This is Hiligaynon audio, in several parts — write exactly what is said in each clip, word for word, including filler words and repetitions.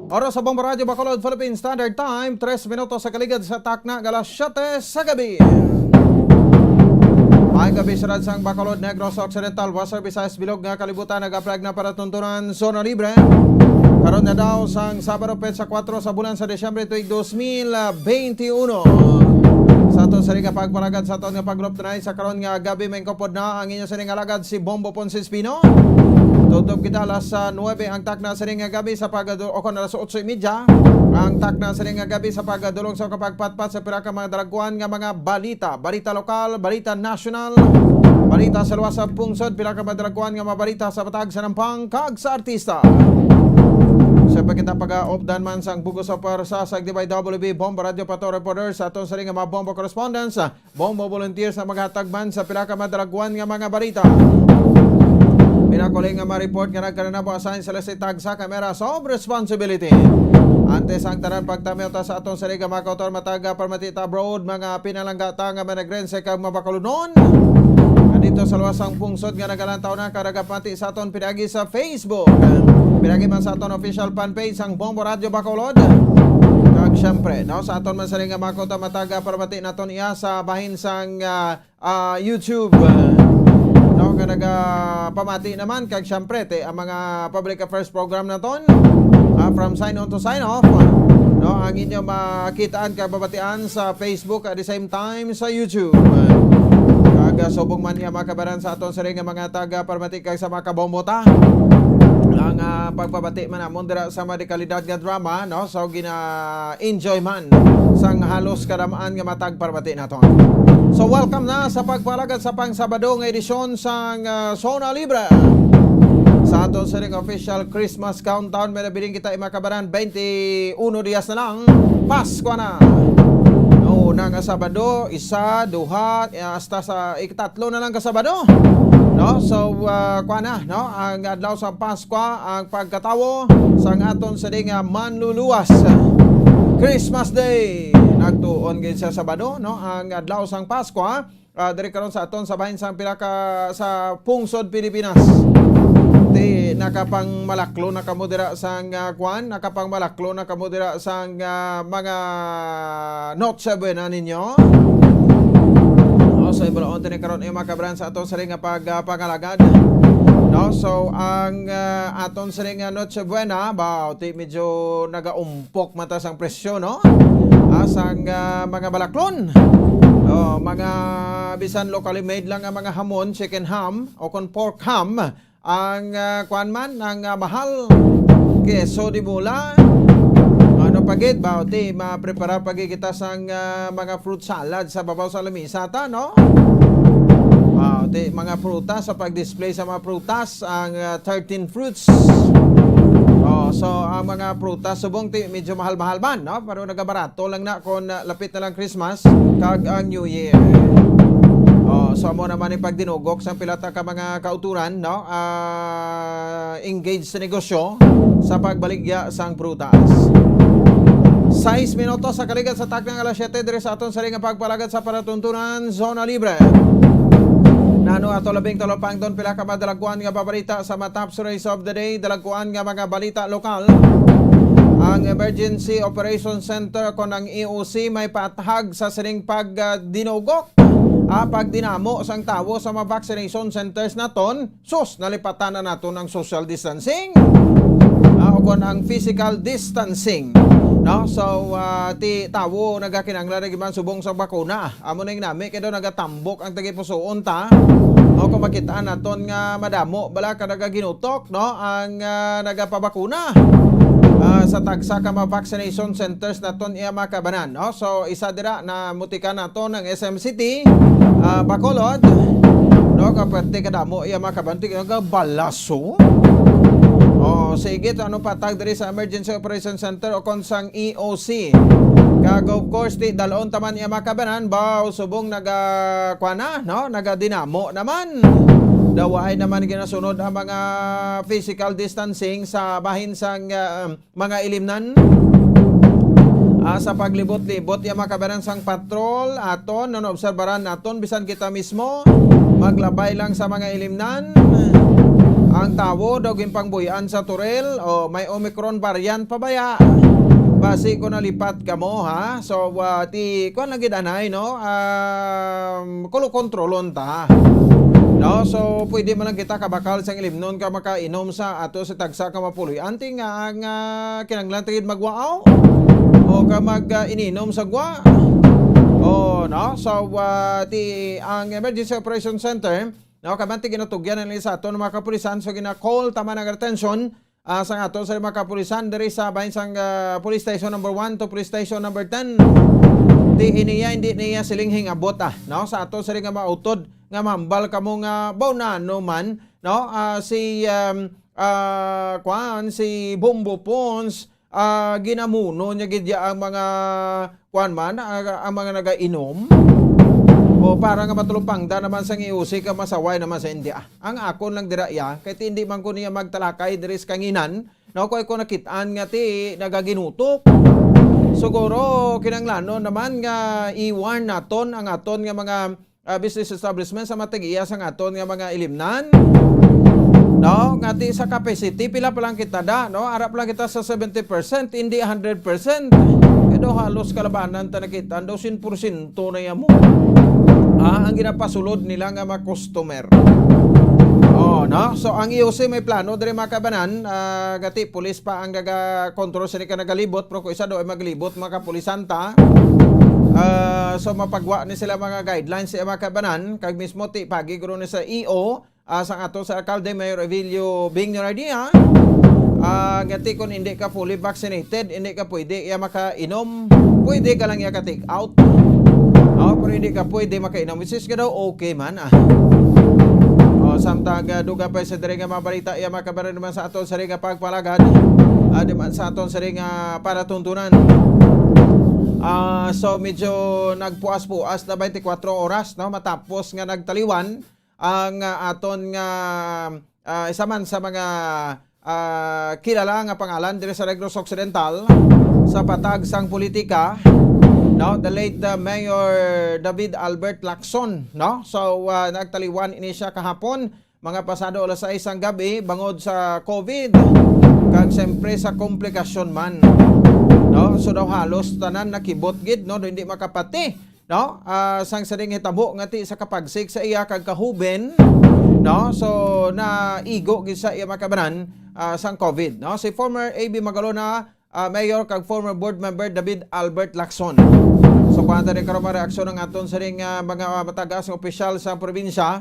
Oras sa Bombo Radyo Bacolod, Philippine Standard Time, tres minutos sa kaligad sa takna nga alas siyete sa gabi. Maayong gabi sa ransang Bacolod, Negros Occidental, Western Visayas, bilog nga kalibutan, nag-aplag na para tuntunan, Zona Libre. Karon na daw sang Sabado, petsa kuwatro sa bulan sa Disyembre tuig dos mil benti uno. Sa aton sini nga pagpalagad sa aton nga pag-group tonight sa karon nga gabi, maingkupod na ang inyo sining alagad si Bombo Ponce Espino. Tubtob kita alas, ah, nuebe ang takna sining nga gabi sa pagadu-, o kon alas otso y media ang takna sining nga gabi sa pagdulong sa kapagpatpat sa pila ka mga dalagkuan nga mga balita, balita lokal, balita nasyonal, balita sa luwas sa pungsod, pila ka mga dalagkuan nga mga balita sa matag, sa nampang, kag sa artista. Sa pagkita pag-updan man sang bugos sa pwersa sa D Y W B Bombo Radio Pato Reporter sa aton sining nga mga Bombo correspondents, Bombo volunteers na maghatag man sa pila ka madalagwan nga mga balita. Pinakuling nga ma-report nga nagkaranabo assign sila sa tagsa ka Meras of Responsibility. Antes ang tanan, pagtamyaw ta sa aton sini nga mga kautor, matag, ah, permati ta abroad, mga pinalangga ta nga managrense kag mabakulunon. Nga dito sa luwas sang pungsod nga nagalantaw na kag nagapati sa aton pinaagi sa Facebook. Pinaagi man sa aton official fan page sang Bombo Radio Bacolod. Kag siyempre, no, sa aton man sini nga mga kautor, matag, ah, permati naton iya sa bahin sang, ah, ah, YouTube, ah, no, nga nagapamati naman, kag siyempre, ti, ang mga public affairs program naton, ah, from sign on to sign off, no, ang inyo makitaan kag mabatian sa Facebook at the same time sa YouTube. Kag, ah, subong man niya makabaran sa aton sini nga mga taga-permati kag sa mga kabombo ta, ang, ah, pagpabati man namon dira sa mga dekalidad nga drama, no, so gina-enjoy man sang halos kadamaan nga matag permati naton. So, welcome na sa pagpalagad sa pang-Sabado nga edisyon sang, ah, Zona Libre. Sa aton sining official Christmas countdown, may nabiling kita, mga kabaran, twenty-uno dias na lang, Pasko na. No, una nga Sabado, isa, duha, eh, hasta sa ikatatlo na lang ka Sabado. No? So, ah, kuha na, no? Ang adlaw sa Pasko, ang pagkatawo sang aton sining, ah, manluluwas. Christmas Day. Nagtuon gid sa Sabado, no? Ang adlaw sang Pasko, ah, diri karon sa aton sa bahin sang pila ka sa pungsod Pilipinas. Ti, nakapangmalaklo na kamo dira sang, ah, kuan, nakapangmalaklo na kamo dira sang, ah, mga Noche Buena ninyo. O, sa ibalaon tini karon, eh, mga kabran, sa aton sini nga pag, ah, pangalagad. No? So, ang, ah, aton sini nga Noche Buena, ba, ti, medyo nagaumpok man ta sang presyo, no? Ah, sang, ah, mga balaklon. O, mga bisan locally made lang nga mga hamon, chicken ham, o kon pork ham, ang, ah, kuan man, ang, ah, mahal. Queso de bola. Ano pa gid ba? Ti, maprepara pa gid kita sang, ah, mga fruit salad sa babaw sa lamisa ta, no? Ah, ti, mga prutas, sa pag-display sa mga prutas, ang, ah, thirteen fruits. Oh, so, ang mga prutas, subong ti, medyo mahal-mahal man, no? Pero nagabarato lang na kung, ah, lapit na lang Christmas, kag ang New Year. Oh, so, amo naman ang pagdinugok sa pila ta ka mga kauturan, no? Ah, engaged sa negosyo sa pagbaligya sang prutas. Sais minutos sa kaligad sa taknang alas siyete diri sa aton sini nga pagpalagad sa palatuntunan, Zona Libre. Nano ato labing talupangton pila ka madalagkuan nga babalita sa mga top stories of the day, dalagkuan nga mga balita lokal. Ang Emergency Operation Center kon ang E O C may paathag sa sining pagdinugok, ah, pagdinamo sang tawo sa mga vaccination centers naton. Sus, nalipatan na naton ang social distancing. Ah, o kon ang physical distancing. No? So, ah, ti tawo nagakinahanglan na gid man subong sa bakuna. Amo na yung nami, kay daw nagatambok ang tagipusoon ta. O kung makitaan naton nga madamo bala ka nagaginutok, no? Ang, ah, nagapabakuna, ah, sa tagsa ka mga vaccination centers naton iya makabanan, no? So, isa dira na mutikan naton ang S M City, ah, Bacolod, no? Kaperte kadamo iya makabanan, tig-, nagabalaso. Oh, sige, to, ano patag diri sa Emergency Operation Center o kon sang E O C. Kag of course, ti dalon taman iya makabanan, baw subong naga, kuan na, no? Nagadinamo naman. Dawaay naman ginasunod ang mga physical distancing sa bahin sang, ah, mga ilimnan. Ah, sa paglibot-libot iya makabanan sang patrol, aton, non obserbaran naton, bisan kita mismo, maglabay lang sa mga ilimnan. Ang tawo daw ginpangbuy-an sa Toril, o may Omicron variant pa baya. Basi ko nalipat kamo, ha? So, ah, ti, kuwan lang gid anay, no? Um, kulo kontrolon ta. No? So, pwede man lang kita kabakal sang ilimnon ka makainom sa ato sa tagsa ka mapuloy. Anti nga ang, ah, kinahanglan ta gid magwaaw o ka mag, ah, ininom sa gwa. Oh, no? So, ah, ti ang Emergency Operation Center, no, kamanti ginatugyan na nila sa aton mga kapulisan. So, gina-call ta man ang atensyon, ah, sang aton sa mga kapulisan diri sa bahin sang, ah, Police Station number one to Police Station number ten. Di iniya, hindi niya siling hingabot, ah, no? Sa ato sa nga mautod nga mahambal kamo nga baw na ano man, no? Ah, si, um, ah, kuan, si Bombo Pons, ah, ginamuno niya gid ya ang mga kuan man, ah, ang mga nagainom. O para nga matulupangda naman sa ngiusi ka masaway naman sa India. Ang akon lang dira iya, kay ti hindi man ko niya magtalakay diri sa kanginan, no, kay ko nakit-an nga ti nagaginutok. Siguro kinanglanon naman nga iwan naton ang aton nga mga, ah, business establishment sa matigiya sang aton nga mga ilimnan. No, nga ti sa capacity, pila pa lang kita da, no? Ara pa lang kita sa seventy percent, hindi hundred percent. Kaya daw halos kalabanan ta nakita, daw sin porsyento na yamo. Ah, ang ginapasulod nila nga mga customer. Oh, no? So, ang E O C may plano diri, mga kabanan, ah, gati, pulis pa ang naga-control sini ka nagalibot, pero kung isa daw ay maglibot, mga kapulisan ta. Ah, so, mapagwa ni sila mga guidelines sa mga kabanan, kag mismo ti pagi guro ni sa E O, ah, sang ato sa alkalde, Mayor Evilio Bing Noradia, ah, gati, kung hindi ka fully vaccinated, hindi ka pwede iya makainom. Pwede ka lang iya ka take out. Oh, pero hindi ka pwede makainom. Which is ka daw okay man, ah. Oh, samtang, ah, duga pa sa diri nga mga balita, iya mga kabaran naman sa aton sa ring nga pagpalagad. Ah, di man sa aton sa ring nga palatuntunan. Ah, so medyo nagpuas-puas na twenty-four oras, no, matapos nga nagtaliwan ang, ah, aton nga, ah, isa man sa mga, ah, kilala nga pangalan diri sa Negros Occidental sa patag sang politika, no, the late, ah, Mayor David Albert Lacson, no? So, ah, nagtaliwan ini siya kahapon, mga pasado alas sais sang gabi, bangod sa COVID, kag siyempre sa komplikasyon man, no? So daw halos tanan nakibot gid, no, hindi makapati, no? Ah, sang sining hitabo nga ti sa kapagsik sa iya kag kahuben, no? So, naigo gid sa iya mga kabanan, ah, sang COVID, no? Si former A B Magalona, ah, Mayor kag former board member David Albert Lacson. So, kuha ta rin karon mga reaksyon ang aton sining, ah, mga matagas nga opisyal sa probinsya,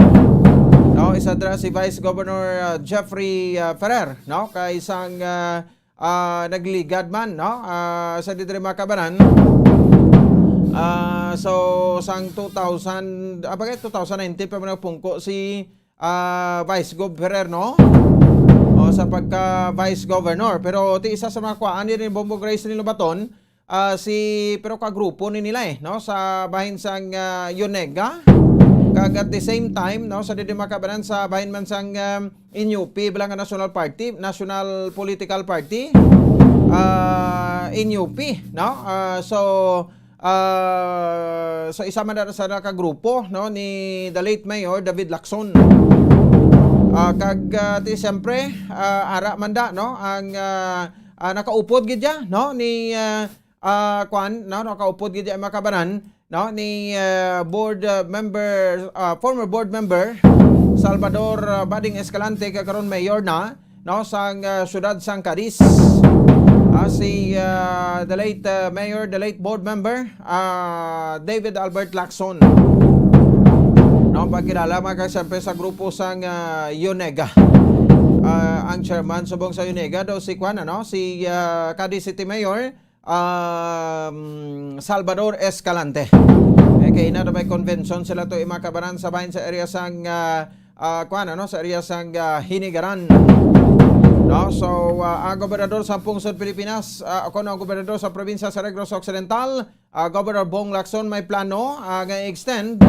no? Isa dira si Vice Governor, ah, Jeffrey, ah, Ferrer, no? Kay isang, ah, ah, nagligad man, no? Ah, sa diri mga kabanan. Ah, so, sang two thousand, ah, bagay, two thousand nineteen pa man nagpungko si, ah, Vice Gov Ferrer, no? O, sa pagka Vice Governor. Pero ti isa sa mga kuhaan ni Bombo Grace ni Lobaton, ah, si, pero ka grupo ni nila eh, no? Sa bahin sang, ah, Yonega. Kag at the same time, no, sa diri mga kabanan, sa bahin man sang, um, N U P, bala nga National Party, National Political Party, ah, N U P, no? Ah, so, ah, so isa man na sa nakagrupo, no, ni the late Mayor David Lacson. Ah, kag, ah, ti siyempre, ah, ara man da, no, ang, ah, ah, nakaupod gid ya, no, ni, ah, ah, kwan, no, nakaupod gid ya, mga kabanan, no, ni, ah, board, ah, member, ah, former board member Salvador, ah, Bading Escalante, kag karon mayor na, no, sang, ah, siyudad sang Cadiz. Ah, si, ah, the late, ah, mayor, the late board member, ah, David Albert Lacson. No, pagkilala, mga kasampe, sa grupo sang, ah, Yonega. Ah, ang chairman subong sa Yonega daw si kwan, ano, si, ah, Cadiz City Mayor, um, Salvador Escalante. Eh, kay na may convention sila to, mga kabanan, sa bahin sa area sang, ah, ah, kuan, ano, sa area sang, ah, Hinigaran. No? So, ah, ang gobernador sa pungsod Pilipinas, ah, kuno ang gobernador sa probinsya sa Negros Occidental, ah, Governor Bong Lacson may plano, ah, nga extend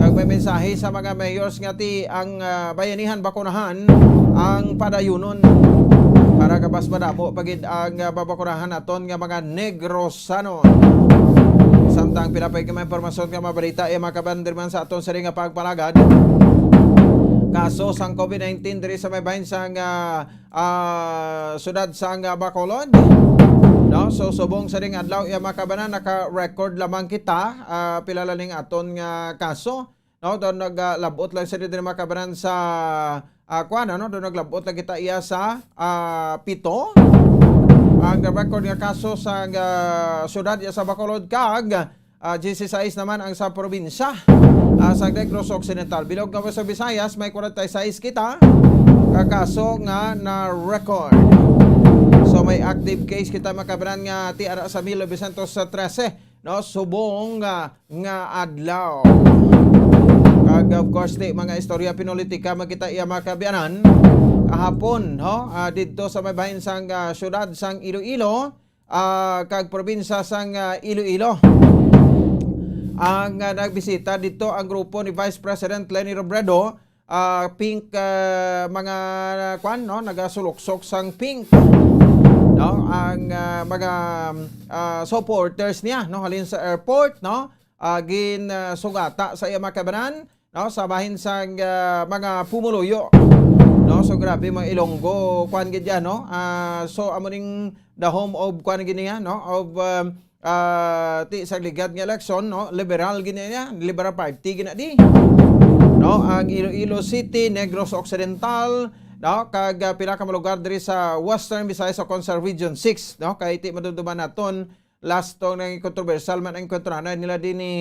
kag may mensahe sa mga mayors nga ti ang, ah, bayanihan bakunahan ang padayunon para kabas madamo pa gid ang, ah, babakunahan naton nga mga Negrosanon. Samtang pila pa gid mga impormasyon nga mabalita, eh, mga kabandirman sa aton sini nga pagpalagad. kaso sang COVID nineteen diri sa may bahin sang, ah, ah, siyudad sang, ah, Bacolod. No? So, subong sa ding adlaw, iya, mga kabanan, naka-record lamang kita, ah, pila lang ning aton nga kaso. No? Daw naglabot lang sila diri, mga kabanan, sa, ah, kuwan, ano? Daw naglabot lang kita iya sa, ah, pito. Ang record nga kaso sa, ah, siyudad iya sa Bacolod kag, ah, dieciséis naman ang sa probinsya, ah, sa Negros Occidental. Bilog nga sa Visayas, may kwarenta y seis kita ka kaso nga na-record. So, may active case kita, mga kabanan, nga ti ara sa mil novecientos trese, no, subong, ah, nga adlaw. Kag, of course, ti mga istorya pinulitika, makita iya, mga kaabyanan, kahapon, no, ah, didto sa may bahin sang, ah, siyudad sang Iloilo, ah, kag probinsya sang, ah, Iloilo. Ang, ah, nagbisita didto ang grupo ni Vice President Leni Robredo, ah, pink, ah, mga, kwan, no, nagasuluksok sang pink, no, ang, ah, mga, ah, supporters niya, no, halin sa airport, no, ah, gin, ah, sugata sa iya, mga kabanan, no, sa bahin sang, ah, mga pumuluyo, no. So, grabe, mga Ilonggo, kwan gid yan, no. Ah, so, amo ning the home of, kwan gid niya, no, of, um, ah, ti sa ligad nga eleksyon, no, liberal gid niya, Liberal Party gid na di, no, ang Iloilo City, Negros Occidental, no, kag, ah, pila ka mga lugar diri sa Western Visayas o kon sa Region six, no, kay ti madumduman naton last tong nang controversial man ang enkwentronay nila din ni,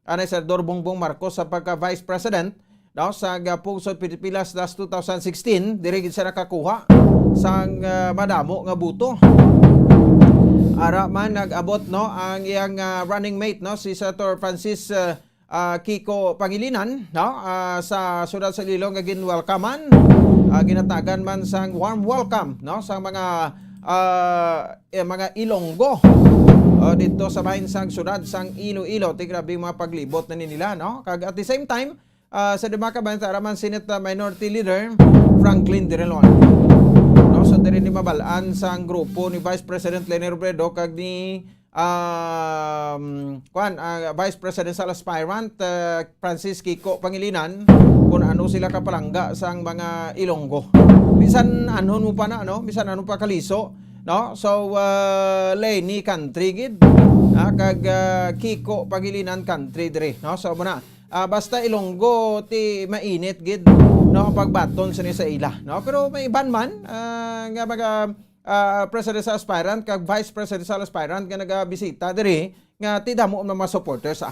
ah, ni Senador Bongbong Marcos sa pagka Vice President, no, sa, ah, pungsod Pilipinas last two thousand sixteen, diri gid siya nakakuha sang, ah, madamo nga boto. Ara man nag-abot, no, ang iyang, ah, running mate, no, si Senator Francis, ah, ah, Kiko Pangilinan, no, ah, sa siyudad sa Iloilo nga gin-welcomean, ah, ginatagan man sang warm welcome, no, sa mga, ah, eh, mga Ilonggo, oh, dito sa bahin sang siyudad sang Iloilo. Ti grabe mga paglibot na ni nila, no? Kag at the same time, ah, sa Dimaka, bahin ta araman Senate, ah, Minority Leader Franklin Drilon. No, so diri ni mabalaan sang grupo ni Vice President Leni Robredo kag ni, um, kwan, ah, Vice Presidential Aspirant, ah, Francis Kiko Pangilinan, kung ano sila kapalangga sang mga Ilonggo. Bisan anhon mo pa na, no? Bisan anhon pa kaliso, no? So, ah, Leni country gid, ah, kag, ah, Kiko Pangilinan country diri, no? So, muna, ah, basta Ilonggo ti mainit gid, no, pagbaton sini sa ila, no? Pero may iban man, ah, nga mga, ah, presidential aspirant kag vice presidential aspirant nga nagabisita diri nga ti damo ang mga supporters, ah.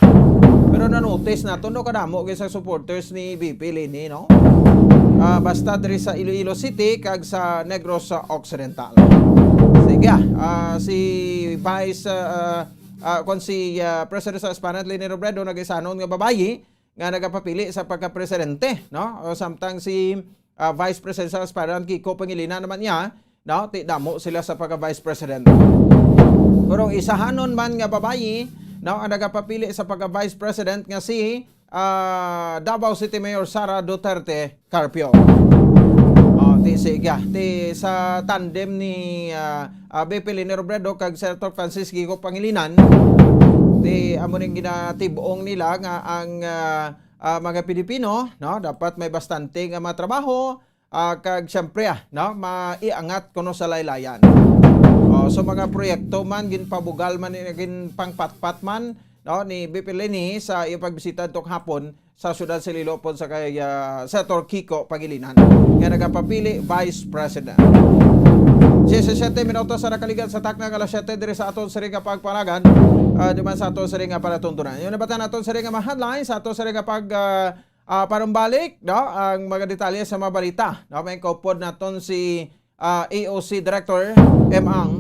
Pero na-notice nato, no, kadamo gid sa supporters ni V P Leni, no? Ah, basta diri sa Iloilo City kag sa Negros Occidental. Sige, ah, si Vice, ah, ah, kon si, ah, Presidential Aspirant Leni Robredo nagaisanon nga babayi nga nagapapili sa pagka-presidente, no? O samtang si, ah, Vice Presidential Aspirant Kiko Pangilinan naman niya, no? Ti damo sila sa pagka-vice president. Pero isahanon man nga babayi, no, ang nagapapili sa pagka-vice president nga si, ah, Davao City Mayor Sara Duterte Carpio. Oh, ti siga, ti sa tandem ni, ah, ah, V P Leni Robredo kag Senator Francis Kiko Pangilinan, ti amo ning ginatibong nila nga ang, ah, ah, mga Pilipino, no, dapat may bastante nga mga trabaho, ah, kag siyempre, ah, no, maiangat kuno sa laylayan. Oh, so mga proyekto man, ginpabugal man, ginpangpatpat man, no, ni V P Leni sa iyang pagbisita tok hapon sa siyudad sa Iloilo upod sa kay, ah, Senator Kiko Pangilinan nga nagapapili Vice President. Diyesisiete minutos sa nakaligad sa takna nga alas siyete diri sa aton siring nga pagpanagan, ah, di man sa aton siring nga palatuntunan. Yung nabatan naton siring nga mga headlines, sa aton siring nga pag, ah, ah, parumbalik, no, ang mga detalye sa mga balita, no, may kaupod naton si, ah, A O C Director M Ang,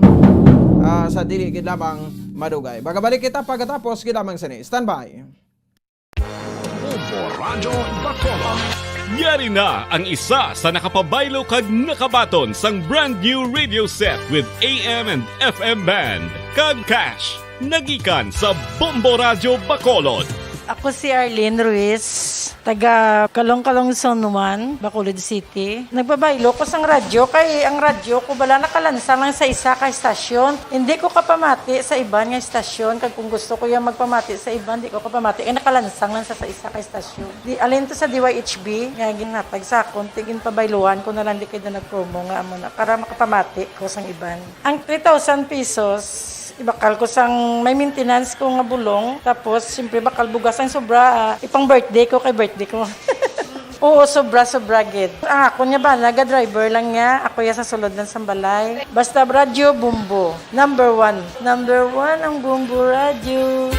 ah, sa dili gid lamang madugay. Magabalik kita pagkatapos gid lamang sini. Standby. Bombo Radyo Bacolod. Yari na ang isa sa nakapabaylo kag nakabaton sang brand new radio set with A M and F M band kag cash. Nagikan sa Bombo Radyo Bacolod. Ako si Arlene Ruiz, taga Kalong-Kalong Zone one, Bacolod City. Nagpabaylo ko sang radyo kay ang radyo ko bala nakalansang lang sa isa ka estasyon. Hindi ko kapamati sa iban nga estasyon, kag kung gusto ko yung magpamati sa iban, di ko kapamati kay nakalansang lang sa, sa isa ka estasyon. Di, alin to sa D Y H B nga ginhatag sa akon, ti ginpabayluhan ko na lang di kay daw nag-promo nga amo na para makapamati ko sang iban. Ang three thousand pesos, ibakal ko sang may maintenance ko nga bulong. Tapos, siyempre, bakal bugas ang sobra, ah, ipang birthday ko kay birthday ko. Oo, sobra, sobra gid. Ang ako niya ba, naga-driver lang niya. Ako ya sa sulod lang sang balay. Basta radyo, Bombo. Number one. Number one ang Bombo Radyo.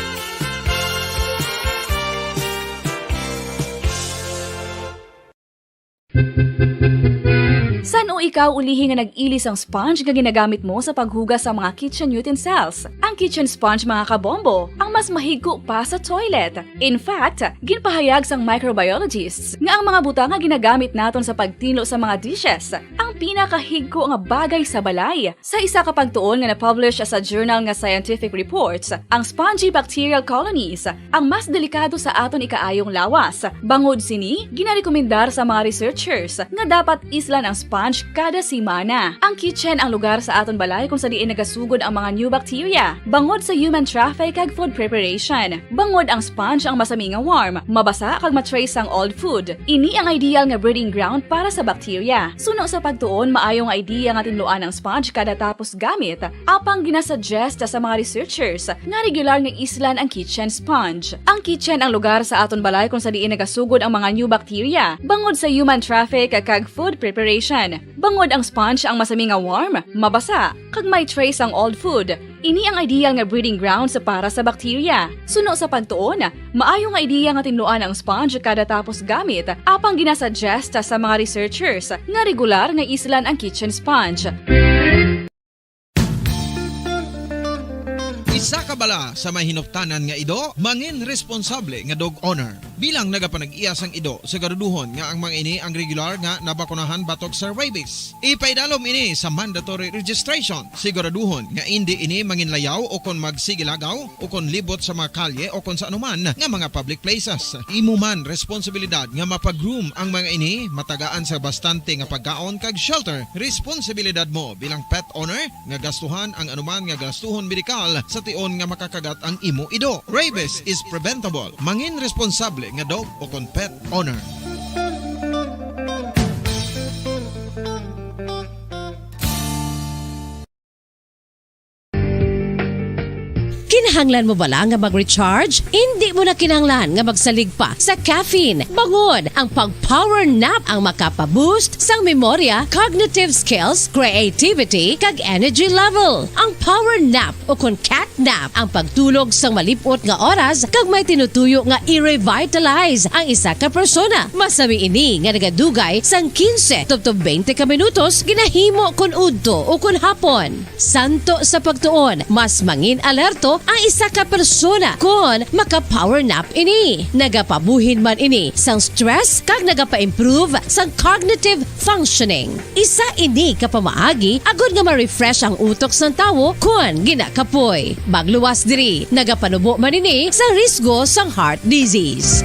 San-o ikaw ulihi nga nag-ili sang sponge nga ginagamit mo sa paghugas sa mga kitchen utensils? Ang kitchen sponge, mga kabombo, ang mas mahigko pa sa toilet. In fact, ginpahayag sang microbiologists nga ang mga butang nga ginagamit naton sa pagtinlo sa mga dishes ang pinakahigko nga bagay sa balay. Sa isa ka pagtuon nga na-publish sa journal nga Scientific Reports, ang spongy bacterial colonies ang mas delikado sa aton ikaayong lawas. Bangod sini, ginarekomendar sa mga researchers nga dapat islan ang sponge kada semana. Ang kitchen ang lugar sa aton balay kung sa diin nagasugod ang mga new bacteria bangod sa human traffic kag food preparation. Bangod ang sponge ang masami nga warm, mabasa kag ma-trace sang old food. Ini ang ideal nga breeding ground para sa bacteria. Suno sa pagtuon, maayo nga idea nga tinluan ang sponge kada tapos gamit, apang ginasuggest sa mga researchers nga regular nga islan ang kitchen sponge. Ang kitchen ang lugar sa aton balay kung sa diin nagasugod ang mga new bacteria bangod sa human traffic kag food preparation. Bangod ang sponge ang masami nga warm, mabasa, kag may trace ang old food, ini ang ideal nga breeding grounds para sa bacteria. Suno sa pagtuon, maayo nga idea nga tinluan ang sponge kada tapos gamit, apang ginasuggest sa mga researchers nga regular nga islan ang kitchen sponge. Isa ka bala sa may hinuptanan nga ido, mangin responsable nga dog owner. Bilang nagapanag-iya sang ido, siguraduhon nga ang mga ini ang regular nga nabakunahan batok sa rabies. Ipaidalom ini sa mandatory registration. Siguraduhon nga indi ini manginlayaw o kon magsigilagaw o kon libot sa mga kalye o kon sa anuman nga mga public places. Imo man responsibilidad nga mapag-groom ang mga ini, matagaan sa bastante nga pagkaon kag shelter. Responsibilidad mo bilang pet owner nga gastuhan ang anuman nga gastuhon medikal sa tion nga makakagat ang imo ido. Rabies is preventable. Mangin responsable nga dog o kon pet owner. Kinahanglan mo bala nga mag-recharge? Indi mo na kinahanglan nga magsalig pa sa caffeine. Bangod ang pag-power nap ang makapa-boost sang memorya, cognitive skills, creativity, kag energy level. Ang power nap o kon cat nap ang pagtulog sang malip-ot nga oras kag may tinutuyo nga i-revitalize ang isa ka persona. Masami ini nga nagadugay sang quince tubtob twenty ka minutos, ginahimo kon udto o kon hapon. Suno sa pagtuon, mas mangin alerto ang isa ka persona kon maka-power nap ini. Nagapabuhin man ini sang stress kag nagapa-improve sang cognitive functioning. Isa ini ka pamaagi agod nga ma-refresh ang utok sang tawo kon ginakapoy. Magluwas diri, nagapanubo man ini sa risgo sang heart disease.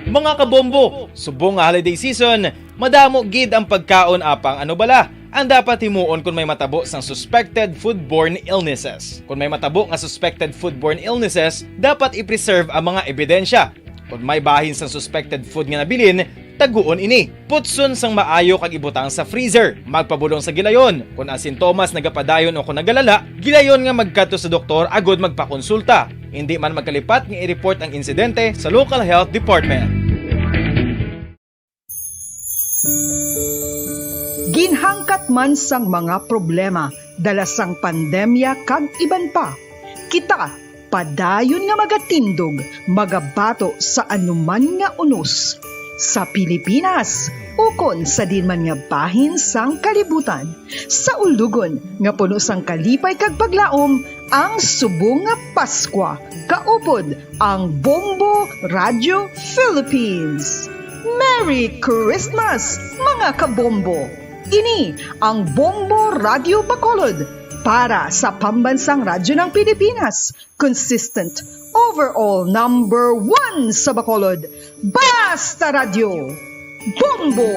Mga kabombo, subong nga holiday season, madamo gid ang pagkaon, apang ano bala ang dapat himuon kon may matabo sang suspected foodborne illnesses? Kon may matabo nga suspected foodborne illnesses, dapat i-preserve ang mga ebidensya. Kon may bahin sang suspected food nga nabilin, taguon ini. Putson sang maayo kag ibutang sa freezer. Magpabulong sa gilayon. Kon ang sintomas nagapadayon o kon nagalala, gilayon nga magkadto sa doktor agod magpakonsulta. Indi man magkalipat nga i-report ang insidente sa local health department. Ginhangkat man sang mga problema dala sang pandemya kag iban pa, kita padayon nga magatindog, magabato sa anuman nga unos, sa Pilipinas ukon sa diin man nga bahin sang kalibutan. Sa ulugon nga puno sang kalipay kag paglaom ang subong nga Paskwa, kaupod ang Bombo Radio Philippines. Merry Christmas, mga kabombo! Ini ang Bombo Radio Bacolod, Para sa Pambansang Radyo ng Pilipinas, consistent, overall number one sa Bacolod, Basta Radyo, Bombo!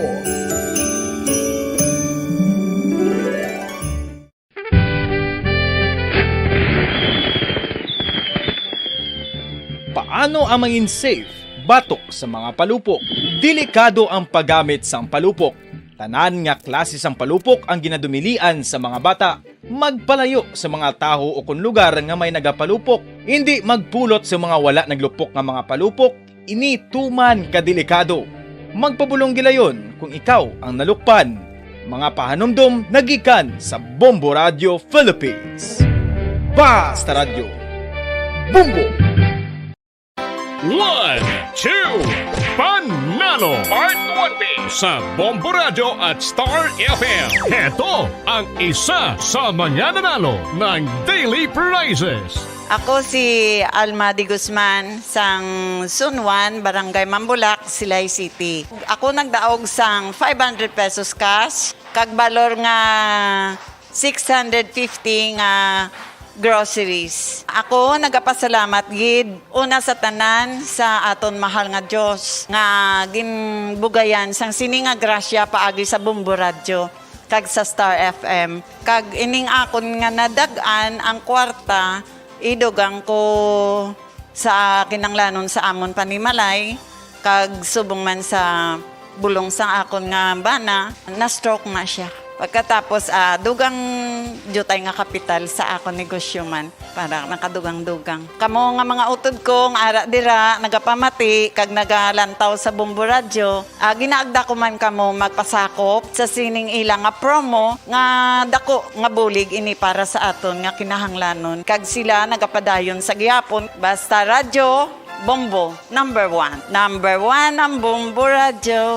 Paano ang mangin safe batok sa mga palupok? Delikado ang paggamit sang palupok. Tanan nga klase sang palupok ang ginadumilian sa mga bata. Magpalayo sa mga tawo ukon lugar nga may nagapalupok. Indi magpulot sa mga wala naglupok nga mga palupok. Ini tuman ka delikado. Magpabulong gilayon kung ikaw ang nalukpan. Mga pahanumdom nagikan sa Bombo Radio Philippines. Basta Radyo. Bombo! One, two, Panalo Part one B sa Bombo Radio at Star F M. Heto ang isa sa mga nanalo ng daily prizes. Ako si Alma de Guzman, sang Zone one, Barangay Mambulak, Silay City. Ako nagdaog sang five hundred pesos cash, kag balor nga six hundred fifty nga groceries. Ako nagapasalamat gid una sa tanan sa aton mahal nga Dios nga ginbugayan sang sini nga grasya paagi sa Bombo Radyo kag sa Star F M. Kag ining akon nga nadag-an ang kwarta, idugang ko sa kinanglanon sa amon panimalay, kag subong man sa bulong sang akon nga bana, na-stroke na sia. Pagkatapos, ah, dugang diutay nga kapital sa akon negosyo man, para nakadugang-dugang. Kamo nga mga utod ko nga ara dira, nagapamati kag nagalantaw sa Bombo Radyo, ah, ginaagda ko man kamo magpasakop sa sining ila nga promo nga dako nga bulig ini para sa aton nga kinahanglanon. Kag sila nagapadayon sa gihapon. Basta Radyo, Bombo, number one. Number one ang Bombo Radyo.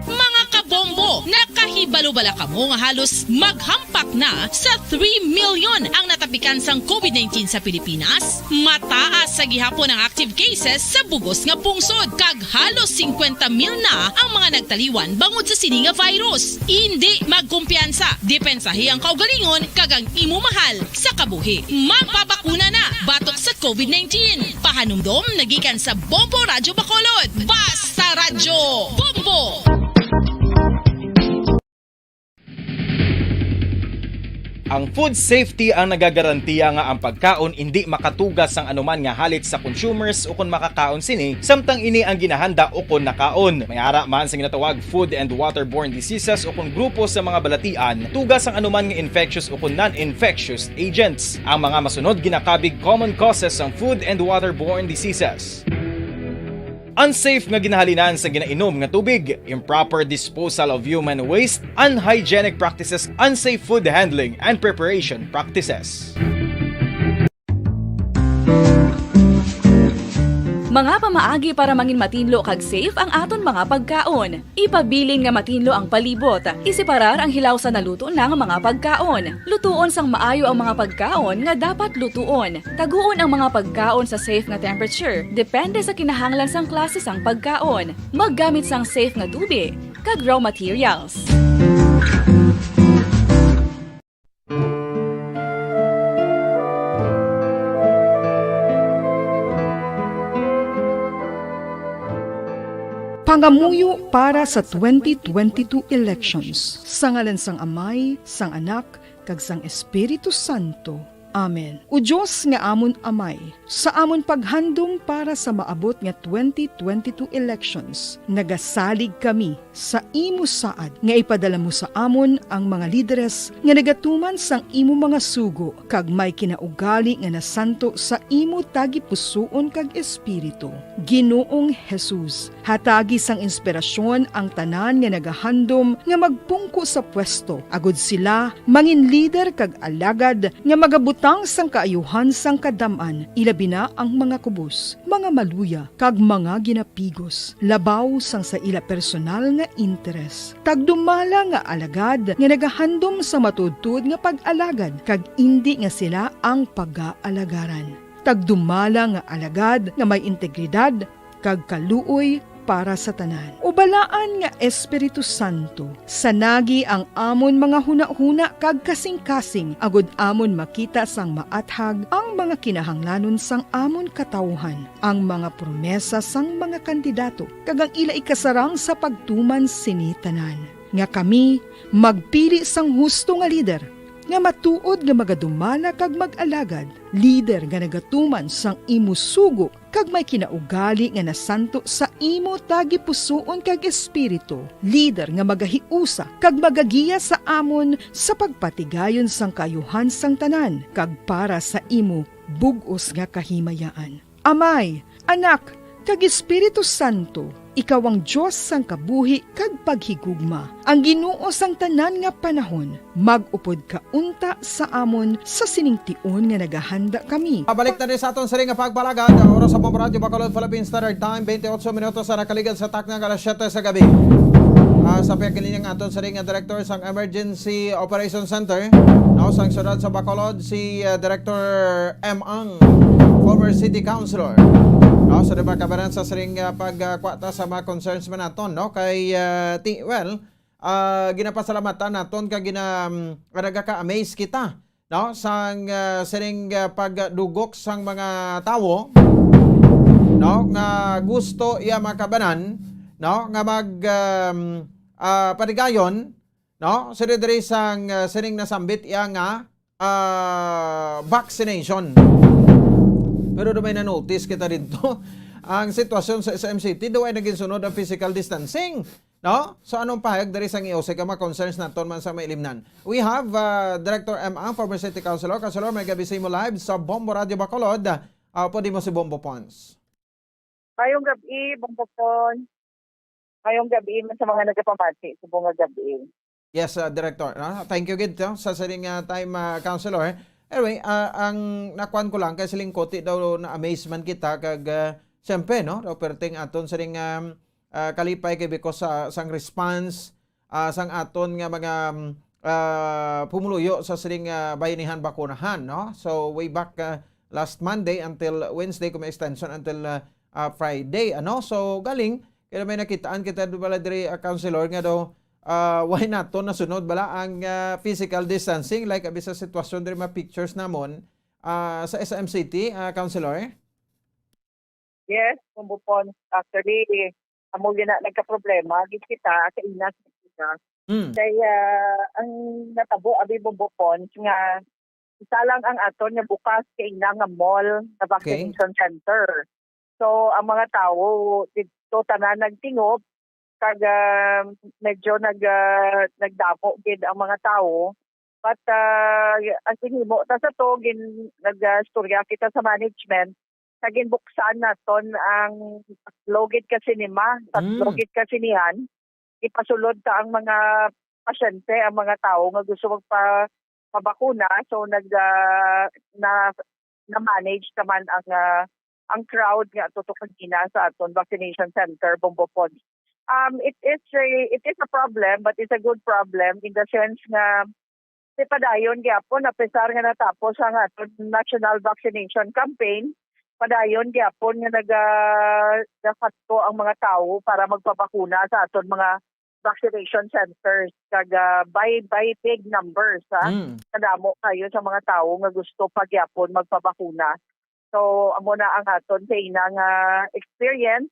Mga kabombo, nakahibalo bala kamo nga halos maghampak na sa three million ang natapikan sang covid nineteen sa Pilipinas? Mataas sa gihapon ang active cases sa bugos nga pungsod, kag halos singkwenta mil na ang mga nagtaliwan bangod sa sini nga virus. Indi magkumpiyansa, depensahi ang kaugalingon kag ang imo mahal sa kabuhi. Magpabakuna na batok sa covid nineteen. Pahanumdom nagikan sa Bombo Radyo Bacolod. Basta Radyo, Bombo! Ang food safety ang nagagarantiya nga ang pagkaon indi makatuga sang anuman nga halit sa consumers ukon makakaon sini, samtang ini ang ginahanda ukon nakaon. May ara man sa ginatawag food and waterborne diseases ukon grupo sa mga balatian, tuga sang anuman nga infectious ukon non-infectious agents. Ang mga masunod ginakabig common causes sang food and waterborne diseases. Unsafe nga ginahalinan sa ginainom nga tubig, improper disposal of human waste, unhygienic practices, unsafe food handling and preparation practices. Mga pamaagi para mangin matinlo kag safe ang aton mga pagkaon. Ipabilin nga matinlo ang palibot. Iseparar ang hilaw sa naluto na nga mga pagkaon. Lutuon sang maayo ang mga pagkaon nga dapat lutuon. Taguon ang mga pagkaon sa safe nga temperature, depende sa kinahanglan sang klase sang pagkaon. Maggamit sang safe nga tubi kag raw materials. Pangamuyo para sa twenty twenty-two elections. Sa ngalan sang Amay, sang Anak, kag sang Espiritu Santo. Amen. O Dios nga amon Amay, sa amon paghandom para sa maabot nga twenty twenty-two elections, nagasalig kami sa imo saad nga ipadala mo sa amon ang mga lideres nga nagatuman sang imo mga sugo kag may kinaugali nga nasanto sa imo tagipusoon kag espiritu. Ginoong Jesus, hatagi sang inspirasyon ang tanan nga nagahandom nga magpungko sa pwesto, agud sila mangin lider kag alagad nga magabutang sang kaayuhan sang kadam-an, ilabi na ang mga kubos, mga maluya, kag mga ginapigos, labaw sang sa ila personal nga interes. Tagdumala nga alagad nga nagahandom sa matuodtuod nga pag-alagad, kag indi nga sila ang pagaalagarang. Tagdumala nga alagad nga may integridad kag kaluoy para sa tanan. O Balaan nga Espiritu Santo, sanagi ang amon mga hunahuna kag kasingkasing, agod amon makita sang maathag ang mga kinahanglanon sang amon katawuhan, ang mga promesa sang mga kandidato, kag ang ila ikasarang sa pagtuman sini tanan, nga kami magpili sang husto nga lider, nga matuod nga magadumala kag mag-alagad, lider nga nagatuman sang imo sugo, kag may kinaugali nga nasanto sa imo tagipusoon kag espiritu, lider nga magahiusa kag magagiya sa amon sa pagpatigayon sang kaayuhan sang tanan kag para sa imo bug-os nga kahimayaan. Amay, Anak, kag Espiritu Santo, ikaw ang Dios sang kabuhi kag paghigugma, ang Ginoo sang tanan nga panahon. Mag-upod ka unta sa amon sa sining tion nga nagahanda kami. Pabalik na rin sa aton siring nga pagpalagad. Ang oras sa Bombo Radyo Bacolod, Philippine Standard Time, twenty-eight minutos sa nakaligad sa takna nga alas siyete sa gabi. Ah, sa pagkalinya nga aton siring nga director sang Emergency Operation Center, no, sang siyudad sa Bacolod, si, ah, Director M. Ang, former city councilor. No, so, di ba, kabaran sa siring, ah, pagkuha ta sa mga concerns man naton, no, kay, ah, ti-, well, ah, ginapasalamatan naton kag gina-, um, nagaka-amaze kita, no, sang, ah, siring, ah, pagdugok sang mga tawo, no, nga gusto iya makabanan, no, nga mag, um, ah, panigayon, no, sini diri sang, ah, sining nasambit iya nga, ah, vaccination. Pero daw may na-notice kita dito, ang sitwasyon sa S M City, daw ay naging sunod ang physical distancing. No? So, anong pahayag diri sang E O C kay mga concerns naton man sa mailimnan? We have, uh, Director M. Ang, former city councilor. Councilor, may gabi sa imo live sa Bombo Radio Bacolod. Uh, pwede mo si Bombo Pons. Mayong gabi, Bombo Pons. Mayong gabi man sa mga nagapamati. Subong nga gabi. Yes, uh, Director. No? Thank you gid, no, sa sining, uh, time, uh, Councilor. Anyway, uh, ang nakuan ko lang kay siling kuti daw na-amaze man kita kag, uh, siyempre, no, daw perting aton sining, um, ah, kalipay kay because sa, sang response, ah, sang aton nga mga, mm, ah, pumuluyo sa sining, ah, bayanihan bakunahan, no? So, way back, ah, last Monday until Wednesday, kung may extension until, ah, ah, Friday, ano? So, galing, kaya may nakitaan kita bala diri, ah, councilor, nga daw, ah, why nato nasunod bala ang, ah, physical distancing, like, abi sa sitwasyon diri, mga pictures namon, ah, sa S M City, ah, councilor? Yes, Bombo Pons. Actually, amo gina nagkaproblema gid kita sa ina sa ina. Mm. Kay, ah, ang natabo, abi, Bombo Pons, nga isa lang ang aton nga bukas kay ina nga mall nga Okay. vaccination center. So, ang mga tawo didto tanan nagtingog, kag, ah, medyo nag-, ah, nagdamo gid ang mga tawo. But, ah, ang ginhimo ta sa to, gin-, nag-istorya kita sa management, sa ginbuksan naton ang tatlo gid ka sinema, tatlo Mm. gid ka sinehan. Ipasulod ta ang mga pasyente, ang mga tawo nga gusto magpa-, mabakuna. So, nag-, ah, na, na-manage naman ang, ah, ang crowd nga tutok kanina sa aton vaccination center, Bombo Pons. Um, it is a, it is a problem, but it's a good problem in the sense nga, si padayon gyapon, apisar nga natapos ang aton national vaccination campaign, padayon gyapon nga naga-, nagadto ang mga tawo para magpabakuna sa aton mga vaccination centers. Kag, ah, by, by big numbers, ha? Mm. Kadamo kayo sa mga tawo nga gusto pa gyapon magpabakuna. So, amo na ang aton sa ina nga experience.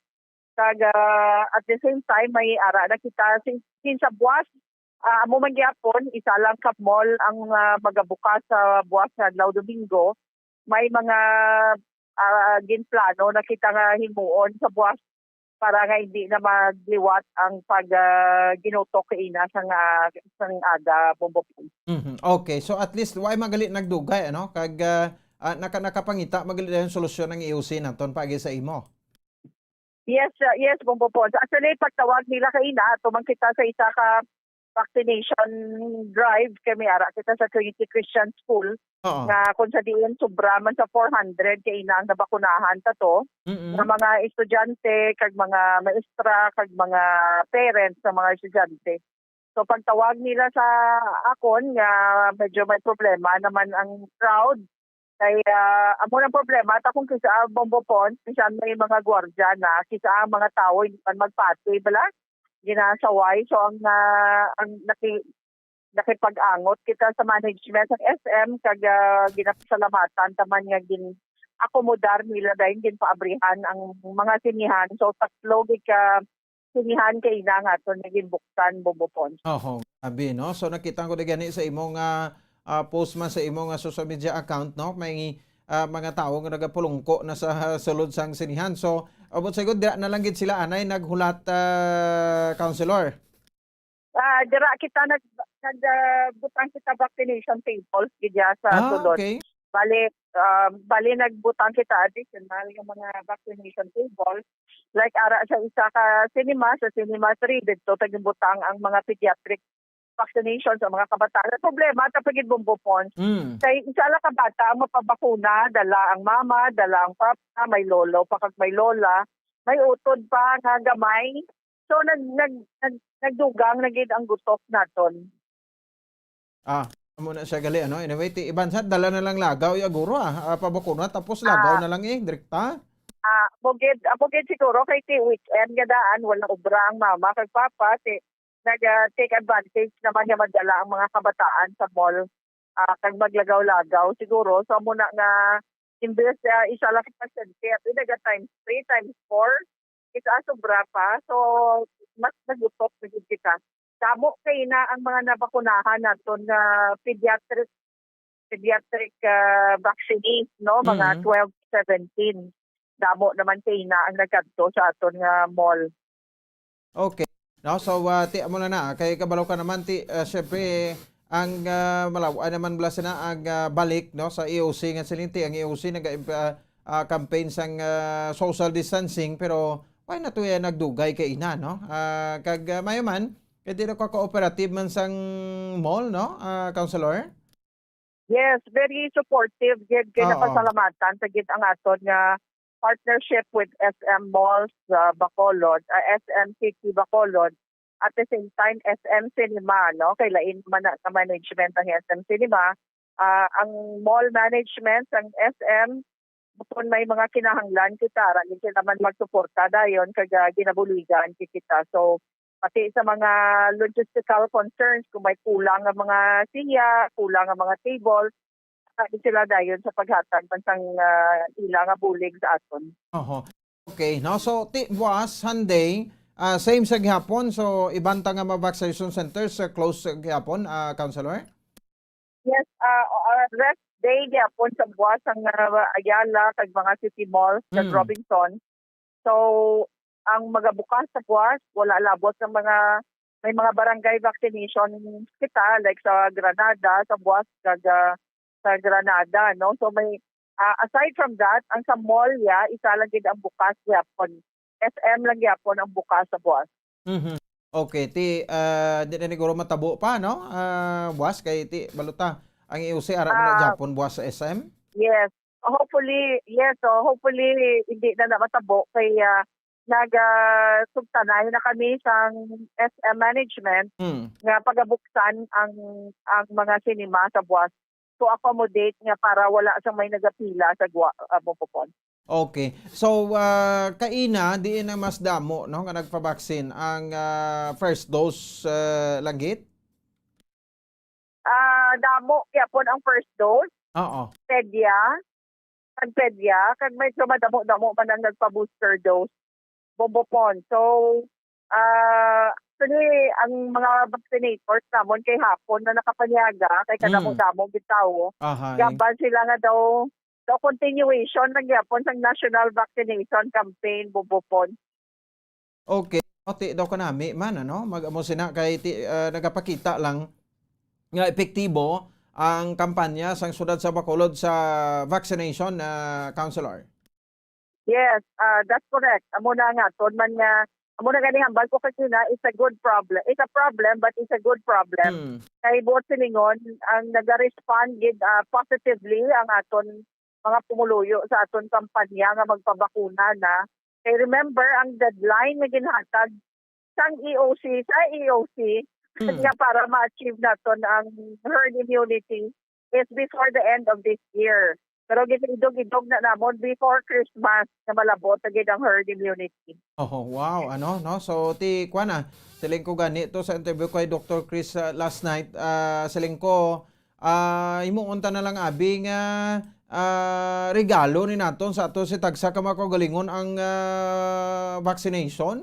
Kag, ah, at the same time, may ara na kita sin-, since sa buwas, ah, amo man gyapon, isa lang ka mall ang, ah, magabukas sa buwas nga adlaw, Domingo. May mga, ah, ginplano na kita nga himuon sa buwas para nga hindi na magliwat ang pag, ah, ginutok kaina sang, ah, sang aga, Bombo Pons. Mhm. Okay. So, at least, wala man gali nagdugay, ano? Kag, ah, ah, naka-, nakapangita man gali dayon solusyon ang E O C naton paagi sa imo. Yes, uh, yes, Bombo Pons. Actually, pagtawag nila kaina, tumang kita sa isa ka vaccination drive kay may ara kita sa Trinity Christian School Oo. nga kung sa diin sobra man sa four hundred kaina ang nabakunahan ta to, Mm-mm. nga mga estudyante, kag mga maestra, kag mga parents sa mga estudyante. So, pagtawag nila sa akon nga medyo may problema naman ang crowd, Kay, ah, amo nang problema, ta kung kisa Bombo Pons, bisan may mga gwardiya na, kisa ang mga tawo hindi man magpati, bala, ginasaway. So, ang, ah, ang naki-, nakipag-angot kita sa management sang S M, kag, ah, ginapasalamatan ta man nga gin-akomodar nila, dayon ginpaabrihan ang mga sinihan. So, tatlo gid ka sinihan kay ina nga aton nga ginbuksan, Bombo Pons. Oho, grabe, no? So, nakita ko na gani sa imong, ah, ah, post man sa imong, ah, social media account, no? May, ah, mga tawo nga nagapulungko na sa sulod sang sinihan. So, abot sa gud, dira na lang gid sila anay naghulat, ah, Councilor. Ah, dira kita nag-, nag-, ah, butang kita vaccination tables gid ya sa Ah, sulod. Okay. Bali, ah, bali nagbutang kita additional nga mga vaccination tables. Like, ara sa isa ka cinema, sa Cinema three, didto ta ginbutang ang mga pediatric vaccination sa mga kabataan. Ang problema, ta pa gid, Bombo Pons, Mm. kay isa lang ka bata ang mapabakuna, dala ang mama, dala ang papa, may lolo pa kag may lola, may utod pa nga gamay. So, nag-, nag-, nag-, nagdugang na gid ang gutok naton. Ah, amo na siya gali, ano? Anyway, ti iban sa dala na lang lagaw, ya, guro, ah. Ah, pabakuna, tapos lagaw Ah. na lang, eh, direkta. Ah, bugid, ah, bugid siguro kay ti weekend nga daan, wala obra ang mama kag papa, ti nag, ah, take advantage naman nga madala ang mga kabataan sa mall, ah, kag maglagaw-lagaw siguro. So, amo na nga, imbes, ah, isa lang ka pasyente, at naga times three, times four, isa sobra pa. So, mas nagutok na gid kita. Damo kay na ang mga nabakunahan naton nga pediatric, pediatric, ah, vaccinees, no? Mga Mm. twelve to seventeen. Damo naman kay na ang nagkadto sa aton nga mall. Okay. No, so, ah, ti, amo na na, kay kabalo ka naman, ti, ah, syempre, ang, ah, malaw-an naman bala sina ang, ah, balik, no, sa E O C nga siling, ti, ang E O C naga-, ah, ah, campaign sang, ah, social distancing, pero why na to, eh, nagdugay kay ina, no? Ah, kag, ah, mayo man, kay di na ka cooperative man sang mall, no, ah, Councilor? Yes, very supportive gid. Kay Oo. Napasalamatan ta gid ang aton nga partnership with S M Malls, ah, Bacolod, ah, S M City Bacolod, at the same time, S M Cinema, no? Kay lain man na, na management ang S M Cinema. Ah, ang mall management, ang S M, kung may mga kinahanglan kita, ra gid sila man magsuporta dayon, kag, ah, ginabuligan gid kita. So, pati sa mga logistical concerns, kung may kulang nga mga siya, kulang nga mga table, ra gid sila dayon sa paghatag man sang, ah, ila nga bulig sa aton. Oho. Okay, no? So, ti, buwas, Sunday, ah, same sa gihapon. So, iban ta nga mga vaccination centers, ah, close sa gihapon, ah, Councilor? Yes, ah, ah, rest day gyapon sa buwas ang, ah, Ayala kag mga city malls sa Mm. Robinson. So, ang magabukas sa buwas, wala labot sa mga, may mga barangay vaccination kita, like sa Granada, sa buwas kag, ah, sa Granada, no? So, may, ah, aside from that, ang sa mall, ya, isa lang gid ang bukas gyapon. S M lang gyapon ang bukas sa buwas. Mhm. Okay, ti, ah, di na siguro matabo pa, no? Ah, buwas kay ti, balota, ang E O C ara man na Ah, gyapon buwas sa S M? Yes. Hopefully, yes, so hopefully, hindi na na matabo kay, ah, nag, ah, sugtanay na kami sang S M management Mm. nga pagabuksan ang, ang mga cinema sa buwas to accommodate nga para wala sang may nagapila sa gwa-, ah, Bombo Pons. Okay. So, ah, kaina, diin ang mas damo, no, nga nagpabaksin? Ang, ah, first dose, ah, lang gid? Ah, damo gyapon ang first dose. Oo. Pedya, ang pedya, kag medyo madamo-damo man ang nagpa-booster dose. Bombo Pons. So, ah, actually, ang mga vaccinators namon kay hapon na nakapanyaga, kay Mm. kadamo-damo gid tawo. Ahay. Gaban sila nga daw, daw continuation lang gyapon sang national vaccination campaign, Bombo Pons. Okay. O, ti daw kanami man, ano? Mag-, amo sina kay ti, ah, nagapakita lang nga epektibo ang kampanya sang siyudad sa Bacolod sa vaccination, ah, Councilor. Yes, ah, that's correct. Amo na nga, aton man nga, amo na gani hambal ko kanina, it's a good problem. It's a problem, but it's a good problem. Hmm. Kay buot silingon, ang naga-respond gid, ah, positively ang aton mga pumuluyo sa aton kampanya nga magpabakuna na. Kay remember, ang deadline nga ginhatag sang E O C, sa E O C, Hmm. nga para ma-achieve naton ang herd immunity is before the end of this year. Pero ginaidog-idog na namon before Christmas na malabot na gid ang herd immunity. Oh, wow, ano, no? So, ti, kuwan na, siling ko gani to sa interview kay Doctor Chris, ah, last night, ah, siling ko, ah, himuon ta na lang, abi, nga, ah, regalo ni naton sa ato si tagsa ka mga kaugalingon ang, ah, vaccination?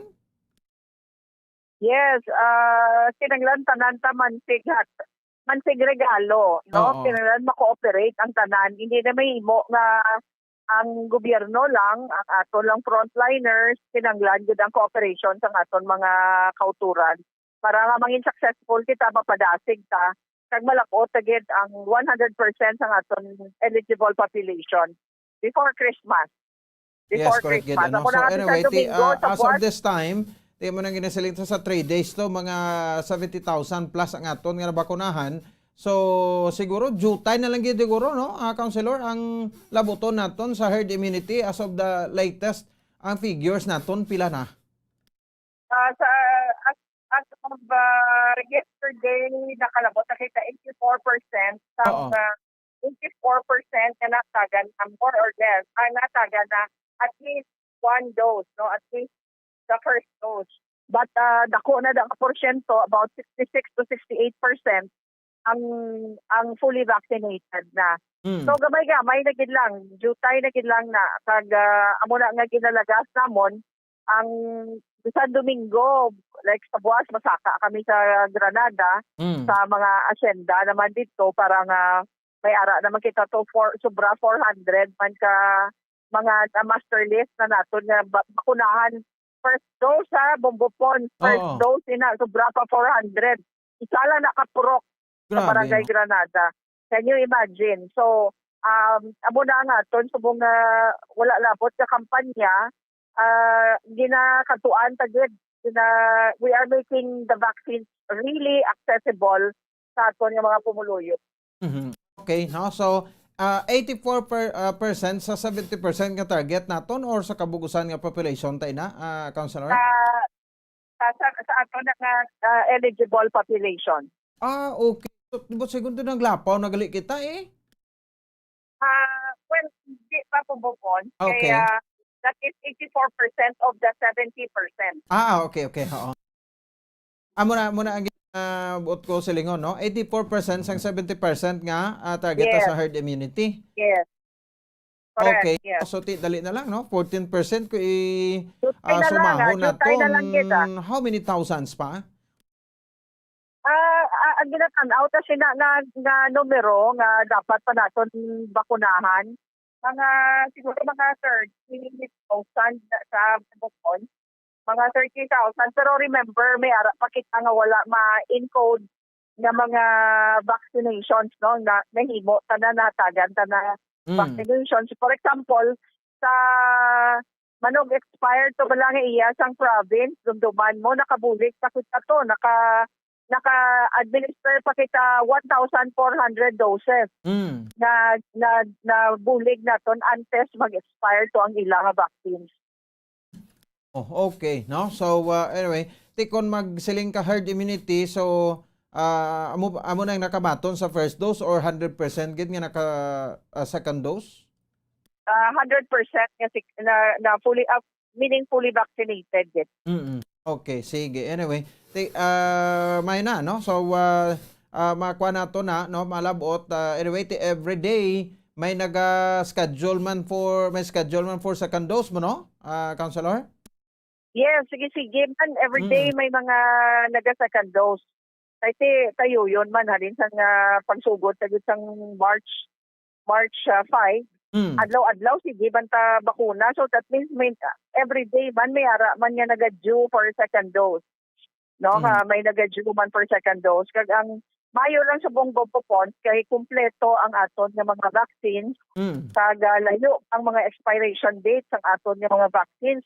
Yes, ah, kinahanglan tanan ta mansig hat-, mansig regalo, no? Oo. Kinahanglan ma-cooperate ang tanan. Hindi na mahimo nga ang gobyerno lang, ang aton lang frontliners, kinahanglan gid ang cooperation sang aton mga kauturan para nga mangin successful kita, mapadasig ta, kag malab-ot ta gid ang one hundred percent sang aton eligible population before Christmas. Yes, before correct gid, Christmas. Ano? Amo na So, nga, anyway, ti, Domingo, ah, sa as of buwas. This time, ti mo nang ginasiling sa, sa three days to, mga seventy thousand plus ang aton nga nabakunahan. So, siguro, jutay na lang gid siguro, no, ah, Councilor, ang labuton naton sa herd immunity as of the latest, ang figures naton, pila na? Ah, sa, as, as of, ah, yesterday, nakalabot na kita eighty-four percent sa Oo. mga eighty-four percent nga natagan na, more or less, ang natagan na at least one dose, no? At least the first dose. But, ah, dako na da nga porsyento, about sixty-six to sixty-eight percent ang, ang fully vaccinated na. Mm. So, gamay-gamay na gid lang, jutay na gid lang na. Kag, ah, amo na nga ginalagas namon, ang bisan Domingo, like sa buwas, masaka kami sa Granada, Mm. sa mga asyenda naman dito para nga may ara naman kita to for, sobra four hundred man ka mga na-muster list na naton nga ba-, bakunahan. First dose, ha, Bombo Pons. First Oo. dose, ina, sobra pa four hundred. Isa lang nakapurok sa Grabe, Barangay no? Granada. Can you imagine? So, um, amo na nga, ton, subong nga wala labot nga kampanya, ah, ginakatuan ta gid. Gina-, we are making the vaccines really accessible sa aton nga mga pumuluyo. Mhm. Okay, no? So, ah, eighty-four per, ah, percent sa seventy percent nga target naton or sa kabug-usan nga population ta ina, ah, Councilor? Sa, sa, sa, sa ato na nga, ah, eligible population. Ah, okay. So, di ba segundo naglapaw na gali kita, eh? Ah, well, di pa po bukon. Okay. Kaya, that is eighty-four percent of the seventy percent. Ah, okay, okay. Oo. Amo na, amo na ang, ah, buot ko silingon, no? Eighty-four percent sang seventy percent nga, ah, target ta Yes. sa herd immunity. Yes. Correct, Okay. yes. So, ti-, dali na lang, no? Fourteen percent ko i-, Dutay ah, na lang, sumahon ah. Dutay na lang naton. kita. How many thousands pa? Ah, ah, ang ginatan-aw ta sina nga, nga numero nga dapat pa naton bakunahan, mga, siguro mga thirty thousand na sa bukon. Mga thirty thousand. Pero remember, may ara pa kita nga wala ma-encode nga mga vaccinations, no? Na nahimo, tanan natagan, tanan Mm. vaccinations. For example, sa manog expired to bala nga iya sang province, dumduman mo, nakabulig pa kita to, naka, naka-administer pa kita one thousand four hundred doses Mm. na, na, na bulig naton antes mag-expire to ang ila nga vaccines. Oh, okay, no? So, uh, anyway, ti kon magsiling ka herd immunity, so, ah, amo, amo nang nakabaton sa first dose or hundred percent gid nga naka, ah, second dose? Ah, hundred percent nga sik-, na, na fully up, meaning fully vaccinated gid. Mm-mm. Okay, sige. Anyway, ti, ah, may na, no? So, ah, ah, makuha nato na, no? Malabot, ah, anyway, ti every day may naga-schedule man for, may schedule man for second dose mo, no? Ah, Councilor? Yes, sige, sige man. Every day Mm. may mga naga-second dose. Kay ti, tayo yun man, halin sang, ah, pagsugod, tayo sang March, March, ah, five. Mm. Adlaw-adlaw, sige man ta bakuna. So, that means may, every day man, may ara man nga naga-due for second dose. No? Mm. Nga may naga-due man for second dose. Kag ang mayo lang sa Bongbong Pons, kay kumpleto ang aton nga mga vaccines. Mm. Kag, ah, layo ang mga expiration date sang aton nga mga vaccines.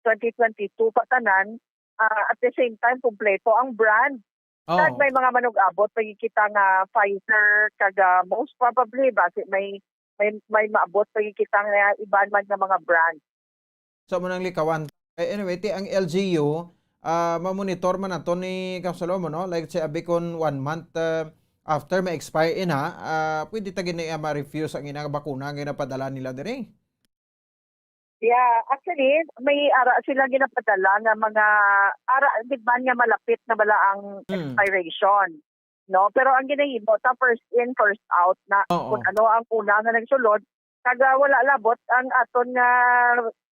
Twenty twenty-two pa tanan, ah, at the same time, kumpleto ang brand. Oo. Kag may mga manug-abot pa gid kita nga Pfizer, kag, ah, most probably, basi may, may, may maabot pa gid kita nga iban man nga mga brand. So, mo nang likawan. Eh, anyway, ti ang L G U, ah, mamonitor man nato ni Councilor mo, no? Like, si abi kon one month, ah, after ma-expire in, ha, ah, pwede ta gini, ah, ma-refuse ang ina nga bakuna nga ginapadala nila diri. Yeah, actually, may ara sila ginapadala nga mga ara gid man nga malapit na bala ang Mm. expiration, no? Pero ang ginahimo ta first in, first out na Oo. kung ano ang una nga nagsulod, kag ah, wala labot ang aton nga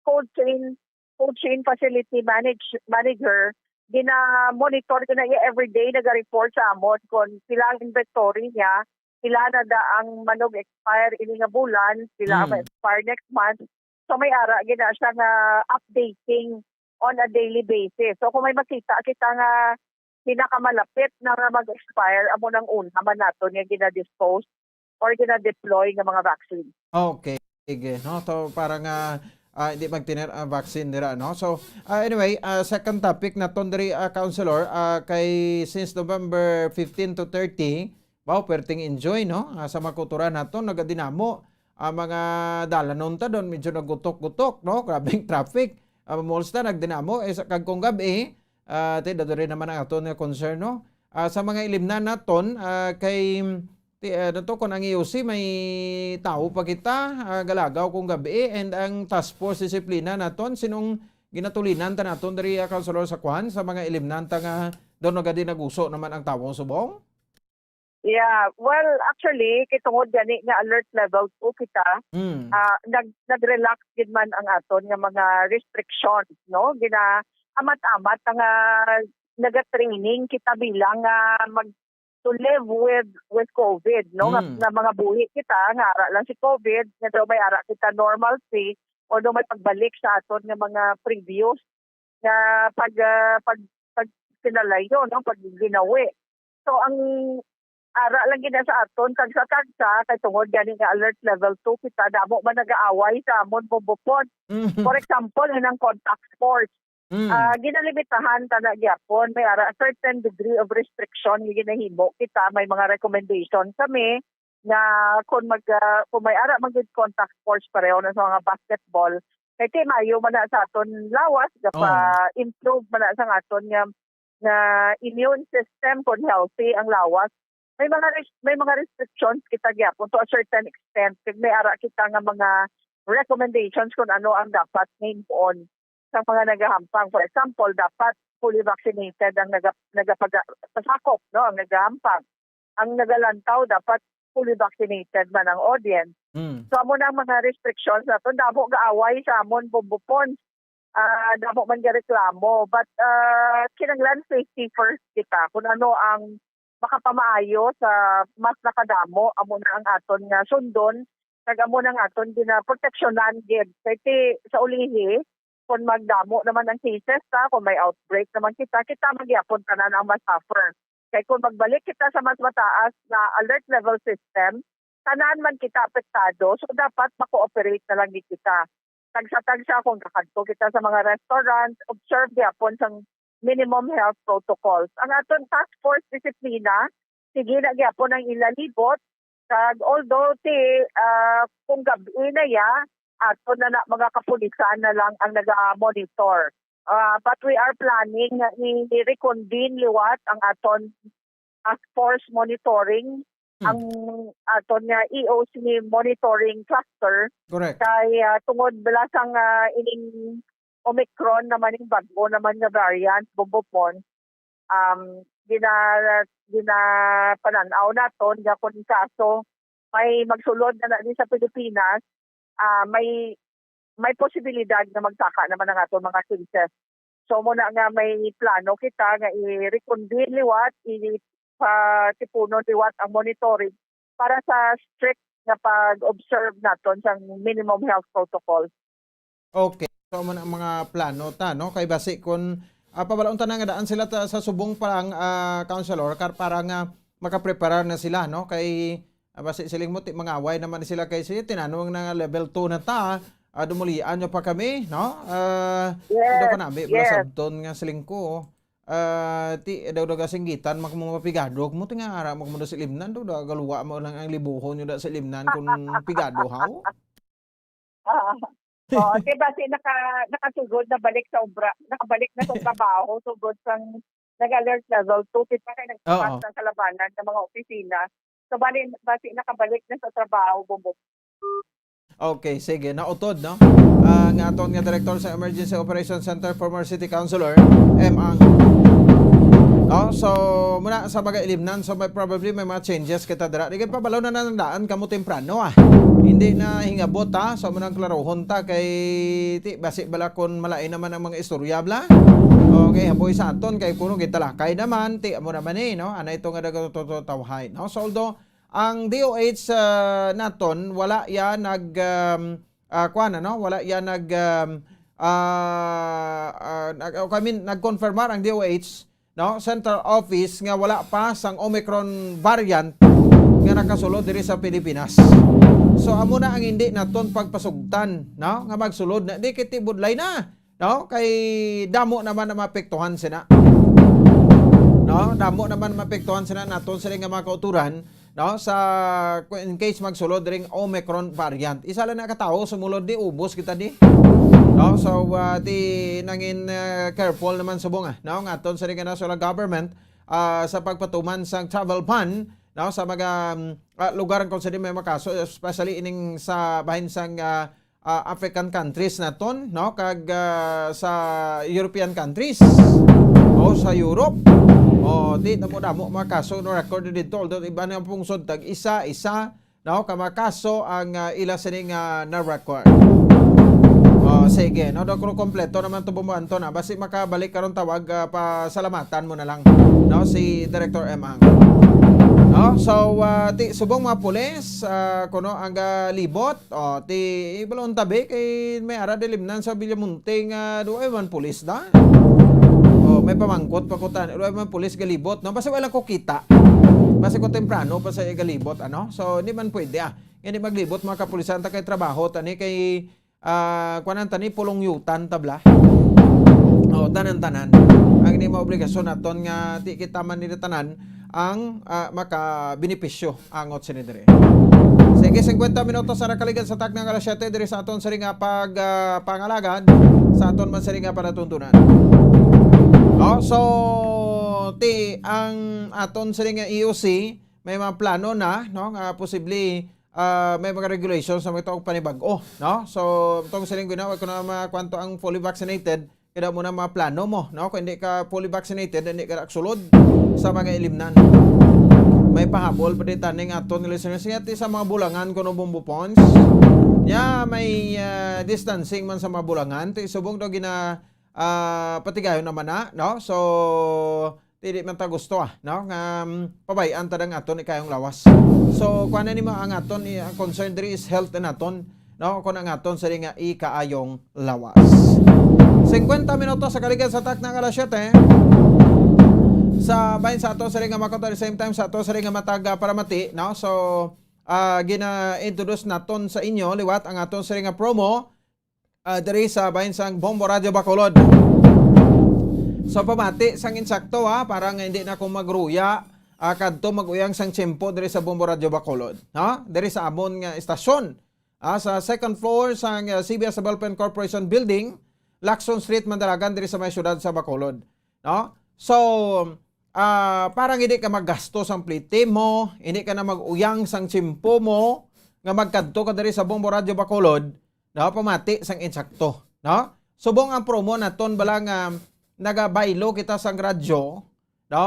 cold chain cold chain facility manage, manager gina-monitor gina iya everyday, naga-report sa amon kung pila ang inventory niya, pila na da ang manog expire ini nga bulan, pila ang Mm. ma-expire next month. So may ara gina siya nga updating on a daily basis. So kung may makita kita nga pinakamalapit na nga mag-expire, amo nang una man naton nga gina-dispose or gina-deploy nga mga vaccine. Okay. Sige, no? So, para nga ah, hindi magtiner ang vaccine dira, no? So, ah, anyway, ah, second topic naton diri, ah, Councilor, ah, kay since November fifteen to thirty, wow, perting enjoy, no? Ah, sa mga kultura naton, nagadinamo ang mga dalanon ta doon, medyo nagutok-gutok, no? Grabing traffic. Ah, malls ta, nagdinamo, eh, sa, kag kung gabi, ah, ti, dado rin naman ang aton nga concern, no? Ah, sa mga ilimnan naton, ah, kay ti, ah, nato, kung ang E O C may tawo pa kita, ah, galagaw kung gabi, and ang task force disiplina naton, sinong ginatulinan ta naton diri, ah, Councilor, sa kwan, sa mga ilimnan ta nga doon nagadi naguso naman ang tawo subong? Yeah, well, actually, kay tungod gani nga alert level two kita, Hmm. ah, nag nag-relax gid man ang aton nga mga restrictions, no? Gina amat-amat nga naga-training kita bilang nga mag to live with with COVID, no? Nga, Mm. nga mga buhi kita nga ara lang si COVID, nga daw may ara kita normalcy, although may pagbalik sa aton nga mga previous nga pag ah, pag pag kinalayo, no? Pag ginawi. So ang ara lang gina sa aton, tagsa-tagsa, kay tungod gani nga alert level two kita, damo man nagaaway sa amon bumbupon. Mm. For example, inang contact sports. Mm. Ah, ginalimitahan ta na gyapon, may ara certain degree of restriction nga ginahimo kita, may mga recommendation kami nga kung mag ah, kung may ara man gid contact sports pareho na sa mga basketball, kay ti maayo man na sa aton lawas, gapa-improve man na sa aton nga nga immune system kung healthy ang lawas. May mga res- may mga restrictions kita gyapon to a certain extent, kag may ara kita nga mga recommendations kung ano ang dapat nga himuon sa mga nagahampang. For example, dapat fully vaccinated ang naga, nagapag pasakop, no, ang nagahampang. Ang nagalantaw dapat fully vaccinated man ang audience. Mm. So amo na ang mga restrictions naton, damo gaaway sa amon bumbupon. Ah, damo man gareklamo, but ah, kinahanglan safety first kita. Kung ano ang makapamaayo sa mas nakadamo, amo na ang aton nga sundon, kag amo na ang aton ginaproteksyonan gid. Kay ti, sa ulihi, kung magdamo naman ang cases ta, kung may outbreak naman kita, kita man gyapon tanan ang ma-suffer. Kay kung magbalik kita sa mas mataas na alert level system, tanan man kita apektado, so dapat ma-cooperate na lang gid kita. Tagsa-tagsa kung kakadto kita sa mga restaurant, observe gyapon sang minimum health protocols. Ang aton task force disiplina, sige na gyapon ang ila libot, kag although ti ah, kung gab-i na ya, aton na, na mga kapulisan na lang ang naga-monitor. Ah, but we are planning nga i-reconvene liwat ang aton task force monitoring, Hmm. ang aton nga E O C monitoring cluster, Correct. Kay ah, tungod bala sang ah, ining Omicron naman, ning bag-o naman nga variant, bumbupon, um, gina ginapanan-aw naton nga kung kaso may magsulod na, na di sa Pilipinas, ah, may may posibilidad nga magsaka naman ang aton mga cases. So amo na nga may plano kita nga i-reconvene liwat, ipatipunon liwat ang monitoring para sa strict nga pag-observe naton sang minimum health protocol. Okay. So amo na ang mga plano ta, no? Kay basi kun ah, pabalaon ta na nga daan sila ta, sa subong pa lang, ah, Councilor, kar para nga makapreparar na sila, no? Kay ah, basi siling mo ti mangaway naman sila kay si tinanong na nga level two na ta, ah, dumulian nyo pa kami, no? Ah, Yes, daw kanami bala yes. Sabton nga siling ko. Ah, ti daw daw gasinggitan mak mo mapigado mo ti nga ara mo mo sa ilimnan daw, daw galuwa mo lang ang libuhon nyo da sa ilimnan kung pigado haw. Ah. Oh, kay basi naka nakasugod na balik sa obra, nakabalik na sa trabaho, sugod sang nag-alert level two, kita kay nagpas Oo. na sa labanan ng mga opisina. So, bali, basi nakabalik na sa trabaho, Bombo. Okay, sige. Nautod, no? Ang aton nga director sa Emergency Operations Center, former city councilor, M. Ang. No? So, muna sa mga ilimnan, so may probably may mga changes kita dira. Di kay pabalo na nandaan kamo temprano, ah. Hindi na hingabot, ha? So, muna ang klarohon ta kay ti, basi bala kon malain naman ang mga istorya, bla? Okay, haboy sa aton kay kuno gitalakay naman, ti, amo naman eh, no? Ana ito nga nagtututawhay, no? So, although, ang D O H, ah, naton, wala ya nag, um, ah, kuwan, ano? Wala ya nag, um, ah, ah, nag, I mean, nagkonfirmar ang D O H, no? Central Office nga wala pa sang Omicron variant nga nakasulod diri sa Pilipinas. So, amo na ang hindi naton pagpasugtan, no? Nga magsulod na, di kiti budlay na, no? Kay damo naman ang maapektuhan sina. No? Damo naman maapektuhan sina naton sila nga mga kauturan, no? Sa, in case magsulod ring Omicron variant. Isa lang na ka tawo sumulod di, ubos kita di. No? So, ah, di nangin, ah, careful naman subong, ah, no? Nga aton sila nga national government, ah, sa pagpatuman sang travel ban, no? Sa mga, mm, ah, lugar kung saan may makaso, especially ining sa bahin sang, ah, ah, African countries naton, no? Kag, ah, sa European countries o sa Europe. O, di damo-damo mga kaso na record dito. Although iba na ang pungsod, tag isa, isa, no? Ka mga kaso ang, ah, ila sini nga na-record. O, sige, no? Do, kung kompleto naman to, bumuanto na. Basi makabalik karon tawag, ah, pasalamatan mo na lang, no? Si Director M. Ang. No? So, ah, ti, subong mga pulis, ah, kuno ang, ah, libot, O, ti, ibalon tabi kay may ara dilimnan sa Villamonte nga duay man pulis da. O, may pamangkot pa ko tan-, duay man pulis galibot, no? Basta wala ko kita. Basta ko temprano pa sa galibot, ano? So, hindi man pwede, ah. Hindi maglibot mga kapulisan ta kay trabaho tani kay, ah, kuanan tani pulong yutan tabla. O, tanan-tanan. Ang hindi maobligasyon naton nga ti kita man nila tanan ang, ah, makabenepisyo angot sini diri. Sige, singkwenta minutos sa nakaligan sa takna nga alas siyete diri sa aton sini nga pag, ah, pangalagad sa aton man sini nga panatuntunan. No? So, ti ang aton sini nga E O C may mga plano na, no, nga posible, ah, may mga regulations na magtuog panibag-o, no? So, itong sining ginawa ko na mga kwanto ang fully vaccinated, kaya mo na mga plano mo, no? Kung hindi ka fully vaccinated, hindi ka nakasulod sa mga ilimnan. May pahabol pa din taning aton listeners nga ti sa mga bulangan kuno Bombo Pons. Ya, may, ah, distancing man sa mga bulangan. Ti subong daw gina, ah, patigayon naman na, no? So, ti di man ta gusto, ah, no? Nga, um, pabayaan ta ang aton ikayong lawas. So, kuan na nimo ang aton, i-, ang concern diri is health naton, no? Kung ang aton sa nga ikaayong lawas. Singkwenta minutos sa kaligan sa takna nga alas siyete. Sa bahin sa ato sa nga makot, at the same time sa ato sa nga matag, ah, paramati, no? So, ah, gina-introduce naton sa inyo liwat ang aton sa nga promo, ah, diri sa bahin sang Bombo Radio Bacolod. So, pamati sang insakto, ha, para nga hindi na ko magruya, ah, kadto mag-uyang sang tiyempo diri sa Bombo Radio Bacolod, ha? Diri sa amon nga estasyon, ah, sa second floor sang, ah, C B S Development Corporation Building, Lacson Street, Mandalagan, diri sa may siyudad sa Bacolod, no? So, ah, para hindi ka maggasto sang pliti mo, hindi ka na mag-uyang sang tiyempo mo, nga magkadto ka diri sa Bombo Radio Bacolod, no? Pamati sang insakto, no? Subong ang promo naton bala nga nagabaylo kita sang radyo, no?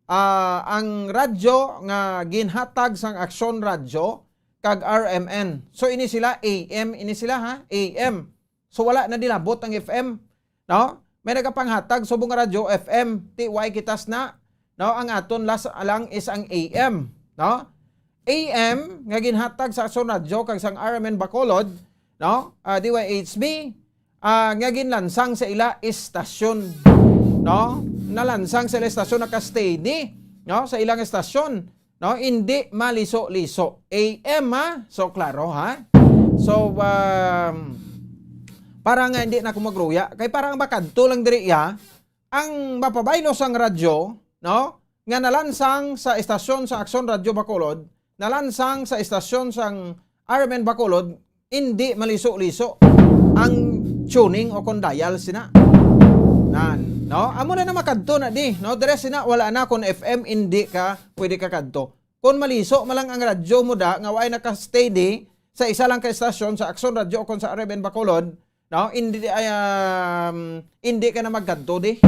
Ah, ang radyo nga ginhatag sang Aksyon Radyo kag R M N. So, ini sila A M, ini sila, ha? A M. So, wala na dilabot ang F M, no? May nagapanghatag subong nga radyo F M, ti way kitas na, no? Ang aton last lang is ang A M, no? A M nga ginhatag sa Aksyon Radyo kag sang R M N Bacolod, no? Ah, D Y H B, ah, nga ginlansang sa ila estasyon, no? Nalansang sa ila estasyon, naka-steady, no? Sa ilang estasyon, no? Hindi maliso-liso. A M, ha? So, klaro, ha? So, um, para nga hindi na ko magruya, kay para ang makadto lang diri, ya, ang mapabaylo sang radyo, no? Nga nalansang sa estasyon sa Aksyon Radyo Bacolod, nalansang sa estasyon sang R M N Bacolod, hindi maliso-liso ang tuning o kung dial sina. Nan. No? Amo na na makadto na di, no? Dire sina wala na kon F M, hindi ka pwede ka kadto. Kon maliso man lang ang radyo mo da nga way naka-steady sa isa lang ka estasyon sa Aksyon Radyo o kon sa R M N Bacolod, no? Hindi ay, um, hindi ka na magkadto di.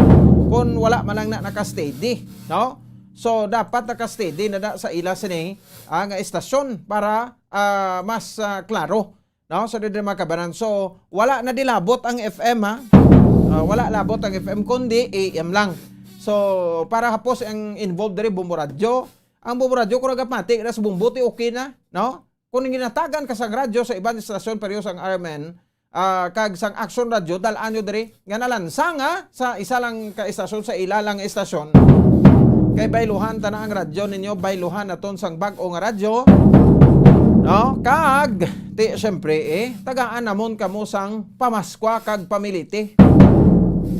Kon wala man lang na naka-steady, no? So dapat naka-steady na da sa ila sini, ah, nga estasyon para, ah, mas, ah, klaro, no? So diri mga kabanan. So wala na di labot ang F M, ha. Ah, wala labot ang F M kundi A M lang. So para hapos ang involved diri Bombo Radyo. Ang Bombo Radyo kung nagapati na sa Bombo ti okay na, no? Kung ginatagan ka sang radyo sa iban estasyon pareho sang R M N, ah, kag sang Action Radio, dal-an nyo diri nga nalansang, ha, sa isa lang ka estasyon, sa ila lang estasyon. Kay bayluhan ta na ang radyo ninyo, bayluhan naton sang bag-o nga radyo. No? Kag, ti, siyempre, eh, tagaan namon kamo sang pamaskwa kag pamiliti.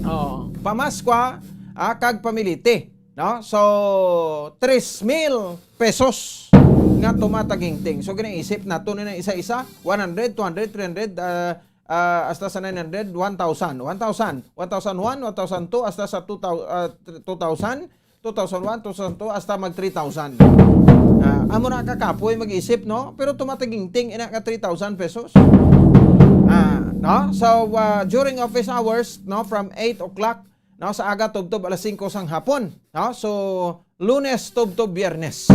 Oh, pamaskwa, ah, kag pamiliti. No? So, tres mil pesos nga tumatagingting. So, ginaisip nato ni na isa-isa, one hundred, two hundred, three hundred, ah, ah, hasta sa nine hundred, one thousand, one thousand, one thousand one, one thousand two, hasta sa two thousand, ah, two thousand, two thousand one, two thousand two, hasta mag three thousand. Ah, amo na kakapoy mag-isip, no? Pero tumatagingting ina nga three thousand pesos. Ah, no? So, ah, during office hours, no, from eight o'clock, no, sa aga tubtob alas singko sang hapon, no? So, Lunes tubtob Biyernes.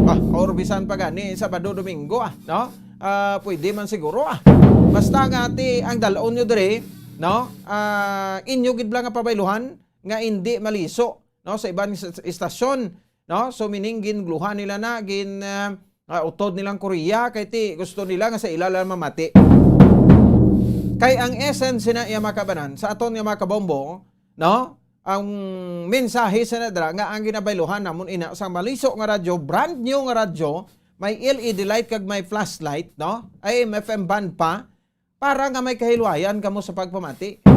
Ah, or bisan pa gani Sabado, Domingo, ah, no? Ah, pwede man siguro, ah. Basta nga ti ang dal-on nyo diri, no? Ah, inyo gid lang nga pabayluhan nga indi maliso, no, sa iban nga est-, estasyon, no? So, meaning gingluhan nila na, gin, ah, ah, utod nilang Korea, kay ti gusto nila nga sa ila lang mamati. Kay ang essence na iya makabanan sa aton nga mga kabombo, no? Ang mensahe sa nadra nga ang ginabayluhan namon ina sa maliso nga radyo, brand new nga radyo, may L E D light kag may flashlight, no? A M F M band pa, para nga may kahilwayan kamo sa pagpamati.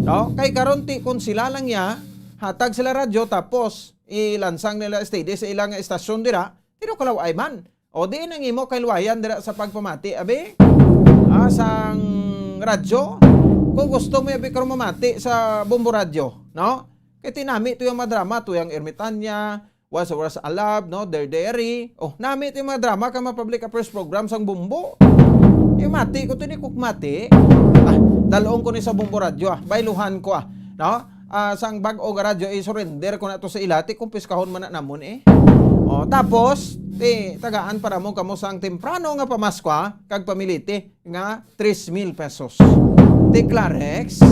No? Kay karon ti kung sila lang ya, hatag sila radyo tapos ilansang nila steady sa ilang estasyon dira, pero kalaw-ay man. O di nang imo kahilwayan dira sa pagpamati, abi? Ah, sang radyo. Kung gusto mo, abi, karon mamati sa Bombo Radyo, no? Kay tinami to yung mga drama, to yung Ermitanya, Once More Alive, no? Dare Diary. Oh, nami ti mga drama ka mga public affairs program sang Bombo. Yung mati ko to ni kukmati. Ah, dalong ko ni sa Bombo Radyo, ah. Bayluhan ko, ah. No? Ah, sang bag-o nga radyo, i-surrender ko na to sa ila, ti kumpiskahon man na namon, eh. Oh, tapos, ti tagaan pa namon kamo sang temprano nga pamaskwa kag pamiliti nga tres mil pesos. Ti Clarex,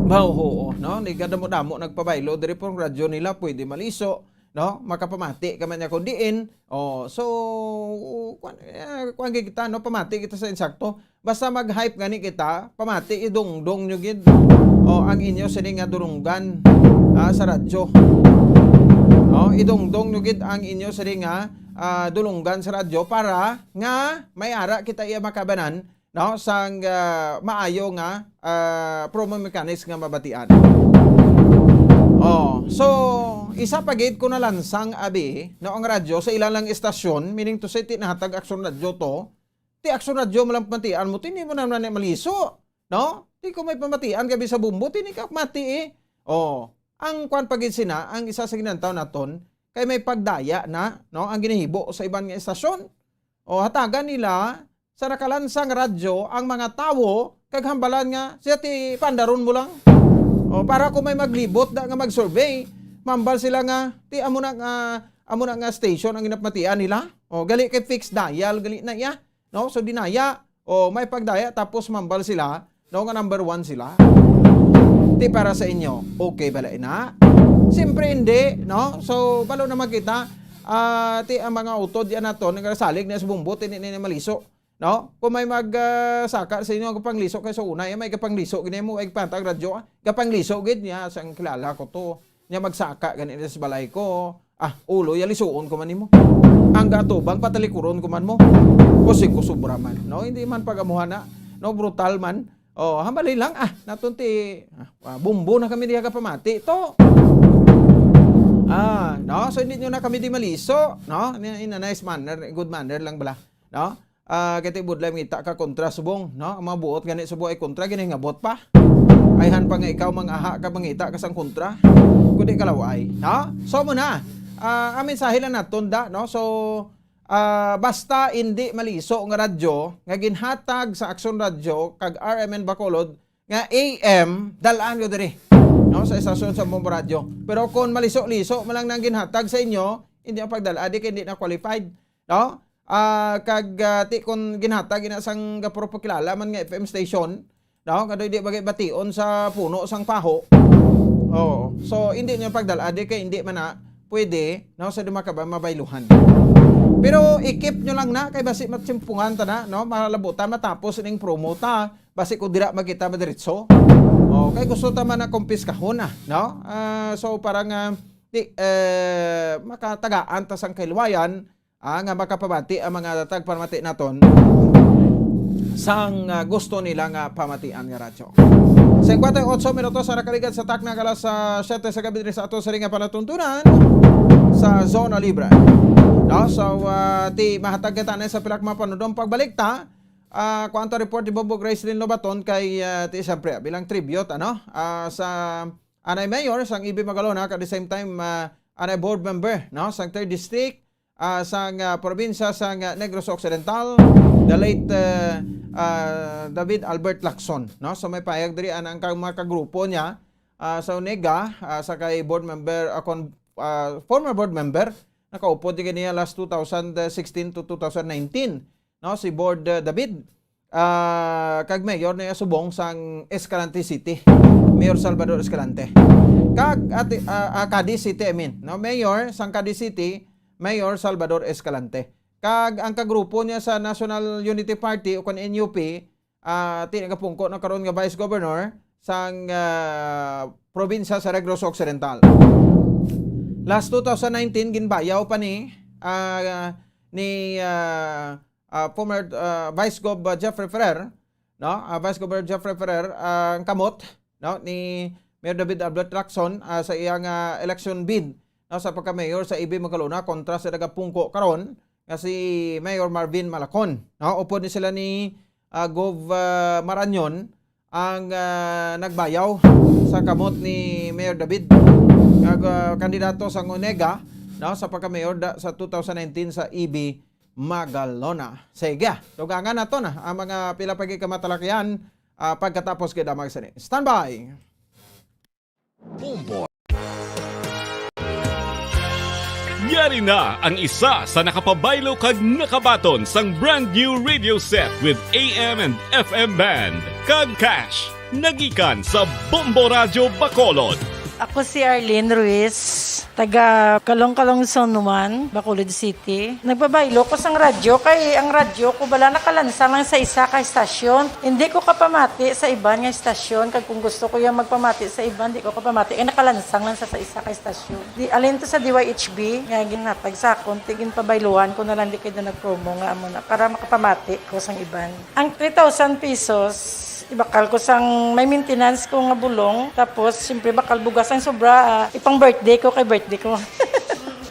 ba, oo, no? Ni kadamo-damo nagpabaylo diri pong radyo nila, pwede maliso, no? Makapamati ka man niya kung diin. Oh, so, kuan, eh, kuan gid kita, no? Pamati kita sa insakto. Basta mag-hype gani kita, pamati, idungdong nyo gid, oh, ang inyo sini nga dulunggan, ah, sa radyo. Oh, idungdong nyo gid ang inyo sini nga, ah, dulunggan sa radyo para nga may ara kita iya makabanan, no, sang, ah, maayo nga, ah, promo mechanics nga mabatian. Oh, so, isa pa gid ko nalansang, abi, no, ang radyo sa ilang lang istasyon, meaning to say, ti nahatag Aksyon Radyo to, ti Aksyon Radyo mo lang pamatian mo, ti hindi mo naman na maliso, no? Ti ko may pamatian gabi sa Bombo, ti ni ka mati, eh. Oh, ang kwan pa gid sina, ang isa sa ginantaw naton, kay may pagdaya na, no, ang ginahibo sa iban nga estasyon. O, hatagan nila sa nakalansang radyo ang mga tawo kag hambalan nga siya ti pandaron mo lang. O, para kung may maglibot da nga mag-survey, mambal sila nga ti amo na nga, amo na nga station ang ginapamatian nila. O, gali kay fixed dial, gali na iya. No? So, dinaya, o may pagdaya, tapos mambal sila, no, nga number one sila. Ti para sa inyo, okay bala ina? Siyempre hindi, no? So, balo naman kita, ah, ti ang mga utod yan nato, nagsalig na sa Bombo, ti ni, ni, ni maliso, no? Kung may mag, ah, saka sa inyo, ang kapangliso kay sa una, eh, may kapangliso, gini mo, ay pantag radyo, ah. Kapangliso, gid niya, sang kilala ko to. Nya magsaka gani sa balay ko. Ah, ulo, yalisuon ko man nimo. Ang gatubang, patalikuron ko man mo. Kusing ko sobra man. No, hindi man pag-amuhan na. No, brutal man. Oh, hambali lang. Ah, natunti. Ah, ah, Bombo na kami diya kapamati. To. Ah, no? So, hindi nyo na kami di maliso. No? In, in a nice manner, good manner lang bala. No? Ah, kay ti budlay ngita ka kontra subong, no? Ang mga buot gani subong ay kontra, ginahingabot pa. Ayhan pa nga ikaw mangaha ka, mangita ka sang kontra. Kundi kalaw-ay, ha? So, mo na. Ah, ang mensahe lang naton da, no? So, ah, basta hindi maliso nga radyo nga ginhatag sa Aksyon Radyo kag R M N Bacolod nga A M, dal-an ko diri, no, sa estasyon sa Bombo Radyo. Pero kung maliso-liso man lang nang ginhatag sa inyo, hindi ang pagdala, di kay hindi na qualified, no? Ah, kag, ah, ti kon ginhatag ina sang gapuro pakilala man nga F M station, no, nga daw di bagay bation sa puno sang paho. Oo. So, hindi niyo pagdala, di kay hindi man na pwede, no, sa dumakaba mabayluhan. Pero i-keep nyo lang na, kay basi matsimpungan ta na, no, malabutan matapos ning promo ta, basi ko dira magkita madiretso. Oh, kay gusto ta man na kumpiskahon na, no? Ah, so, para nga, di, eh, makatagaan ta sang kahiluwayan, ah, nga makapamati ang mga tagpamati naton sang, ah, gusto nila nga pamatian nga radyo. Singkwenta y otso minutos ang nakaligad sa takna alas, ah, siyete sa gabi diri sa ato sa ring nga palatuntunan sa Zona Libre. No? So, ah, ti mahatag kita na sa pilak mapanudong pagbalik ta. Ah, kuan ta report ni Bombo Gracelyn Lobaton kay, ah, ti siyempre, bilang tribute, ano? Ah, sa anay mayor, sang Ibi Magalona, at the same time, ah, anay board member, no? Sang third district, ah, sang, ah, probinsya sang, ah, Negros Occidental, the late, ah, ah, David Albert Lacson, no? So may payag diri ang, ang ka-, mga kagrupo niya, ah, sa Onega, ah, sa kay board member, ah, kon-, ah, former board member, nakaupod di niya last two thousand sixteen to two thousand nineteen, no? Si Board, ah, David, ah, kag mayor na subong sang Escalante City, Mayor Salvador Escalante. Kag ati-, ah, ah, Cadiz City, I mean, no? Mayor sang Cadiz City, Mayor Salvador Escalante. Kag ang kagrupo niya sa National Unity Party o kon N U P, ah, ti nagapungko na karon nga Vice Governor sang, ah, probinsya sa Negros Occidental. Last two thousand nineteen, ginbayaw pa ni, ah, ni, ah, ah, former, ah, Vice Gov, ah, Jeffrey Ferrer, no? Ah, Vice Governor Jeffrey Ferrer, ah, ang kamot, no, ni Mayor David Albert Lacson, ah, sa iyang, ah, election bid, no, sa pagka-mayor sa Ibi Magalona kontra sa nagapungko karon nga si Mayor Marvin Malacon, no? Upod ni sila ni, ah, Gov, ah, Marañon ang, ah, nagbayaw sa kamot ni Mayor David, nga, ah, kandidato sa Onega, no, sa pagka-mayor da-, sa two thousand nineteen sa Ibi Magalona. Sige, dugangan nato na ang mga pila pa gid ka matalakyan, ah, pagkatapos gid ang mga sini. Standby! Bombo. Yari na ang isa sa nakapabaylo kag nakabaton sang brand new radio set with A M and F M band kag cash. Nagikan sa Bombo Radyo Bacolod. Ako si Arlene Ruiz, taga Calong-Calong Zone one, Bacolod City. Nagpabaylo ko sang radyo kay ang radyo ko bala nakalansang lang sa isa ka estasyon. Hindi ko kapamati sa iban nga estasyon, kag kung gusto ko yung magpamati sa iban, di ko kapamati kay nakalansang lang sa, sa isa ka estasyon. Di, alin to sa D Y H B nga ginhatag sa akon, ti ginpabayluhan ko na lang di kay na nag-promo nga amo na para makapamati ko sang iban. Ang three thousand pesos, ibakal ko sang may maintenance ko nga bulong. Tapos, siyempre, bakal bugas ang sobra, ah, ipang birthday ko kay birthday ko.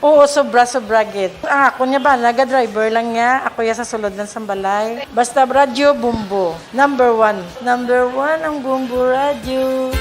Oo, sobra, sobra gid. Ang ako niya ba, naga-driver lang niya. Ako ya sa sulod lang sang balay. Basta radyo, Bombo. Number one. Number one ang Bombo Radyo.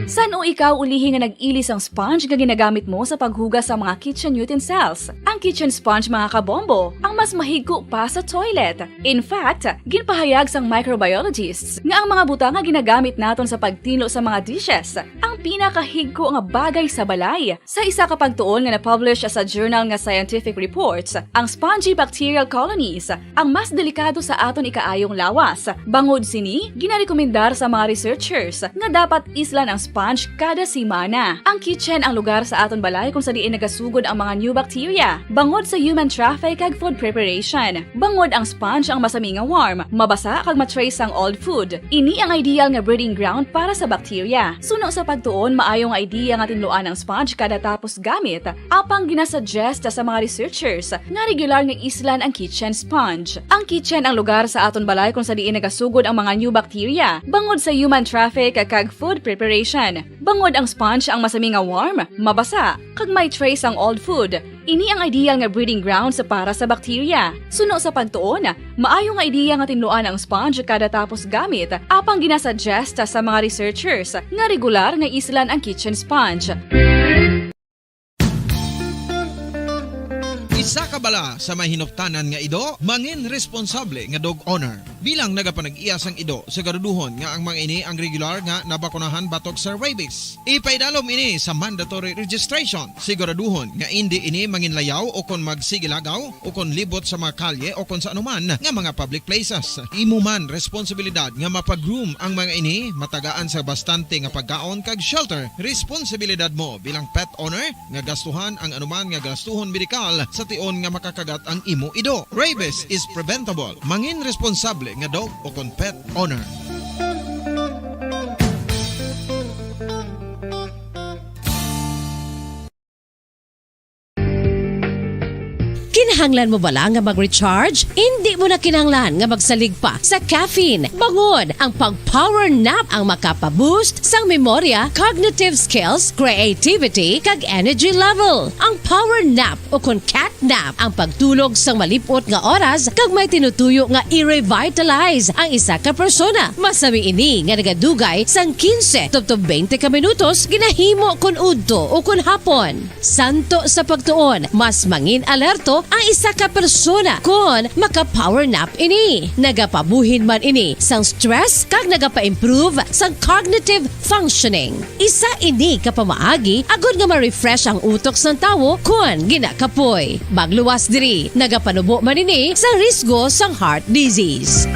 San-o ikaw ulihi nga nag-ili sang sponge nga ginagamit mo sa paghugas sa mga kitchen utensils? Ang kitchen sponge, mga kabombo, ang mas mahigko pa sa toilet. In fact, ginpahayag sang microbiologists nga ang mga butang nga ginagamit naton sa pagtinlo sa mga dishes ang pinakahigko nga bagay sa balay. Sa isa ka pagtuon nga na-publish sa journal nga Scientific Reports, ang spongy bacterial colonies ang mas delikado sa aton ikaayong lawas. Bangod sini, ginarekomendar sa mga researchers nga dapat islan ang sponge kada semana. Ang kitchen ang lugar sa aton balay kung sa diin nagasugod ang mga new bacteria, bangod sa human traffic kag food preparation. Bangod ang sponge ang masami nga warm, mabasa kag ma-trace ang old food. Ini ang ideal nga breeding ground para sa bacteria. Suno sa pagtuon, maayo nga idea nga tinluan ang sponge kada tapos gamit, apang ginasuggest sa mga researchers nga regular nga islan ang kitchen sponge. Ang kitchen ang lugar sa aton balay kung sa diin nagasugod ang mga new bacteria, bangod sa human traffic kag food preparation. Bangod ang sponge ang masami nga warm, mabasa, kag may trace ang old food, ini ang ideal nga breeding grounds para sa bakterya. Suno sa pagtuon, maayo nga ideya nga tinluan ang sponge kada tapos gamit, apang ginasuggest sa mga researchers nga regular nga islan ang kitchen sponge. Isa ka bala sa may hinuptanan nga ido, mangin responsable nga dog owner. Bilang nagapanag-iya sang ido, siguraduhon nga ang mga ini ang regular nga nabakunahan batok sa rabies. Ipaidalom ini sa mandatory registration. Siguraduhon nga indi ini manginlayaw o kon magsigilagaw o kon libot sa mga kalye o kon sa anuman nga mga public places. Imo man responsibilidad nga mapa-groom ang mga ini, matagaan sa bastante nga pagkaon kag shelter. Responsibilidad mo bilang pet owner nga gastuhan ang anuman nga gastuhon medikal sa tion nga makakagat ang imo ido. Rabies is preventable. Mangin responsable nga dog o kon pet owner. Kinahanglan mo bala nga mag-recharge? Indi mo na kinahanglan nga magsalig pa sa caffeine. Bangod ang pag-power nap ang makapa-boost sang memorya, cognitive skills, creativity, kag energy level. Ang power nap o kon cat nap ang pagtulog sang malip-ot nga oras kag may tinutuyo nga i-revitalize ang isa ka persona. Masami ini nga nagadugay sang quince tubtob twenty ka minutos, ginahimo kon udto o kon hapon. Santo sa pagtuon, mas mangin-alerto ang isa ka persona kon maka-power nap ini. Nagapabuhin man ini sang stress kag nagapa-improve sang cognitive functioning. Isa ini ka pamaagi agod nga ma-refresh ang utok sang tawo kon ginakapoy. Magluwas diri, nagapanubo man ini sa risgo sang heart disease.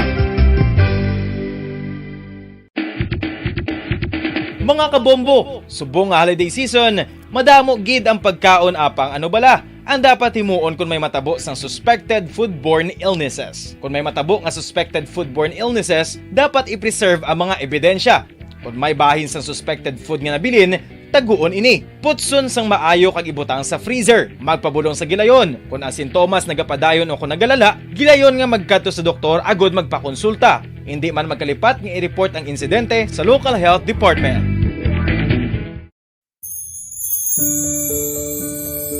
Mga kabombo, subong nga holiday season, madamo gid ang pagkaon apang ano bala ang dapat himuon kon may matabo sang suspected foodborne illnesses. Kon may matabo nga suspected foodborne illnesses, dapat i-preserve ang mga ebidensya. Kon may bahin sang suspected food nga nabilin, taguon ini. Putson sang maayo kag ibutang sa freezer. Magpabulong sa gilayon. Kon ang sintomas nagapadayon o kon nagalala, gilayon nga magkadto sa doktor agod magpakonsulta. Indi man magkalipat nga i-report ang insidente sa local health department.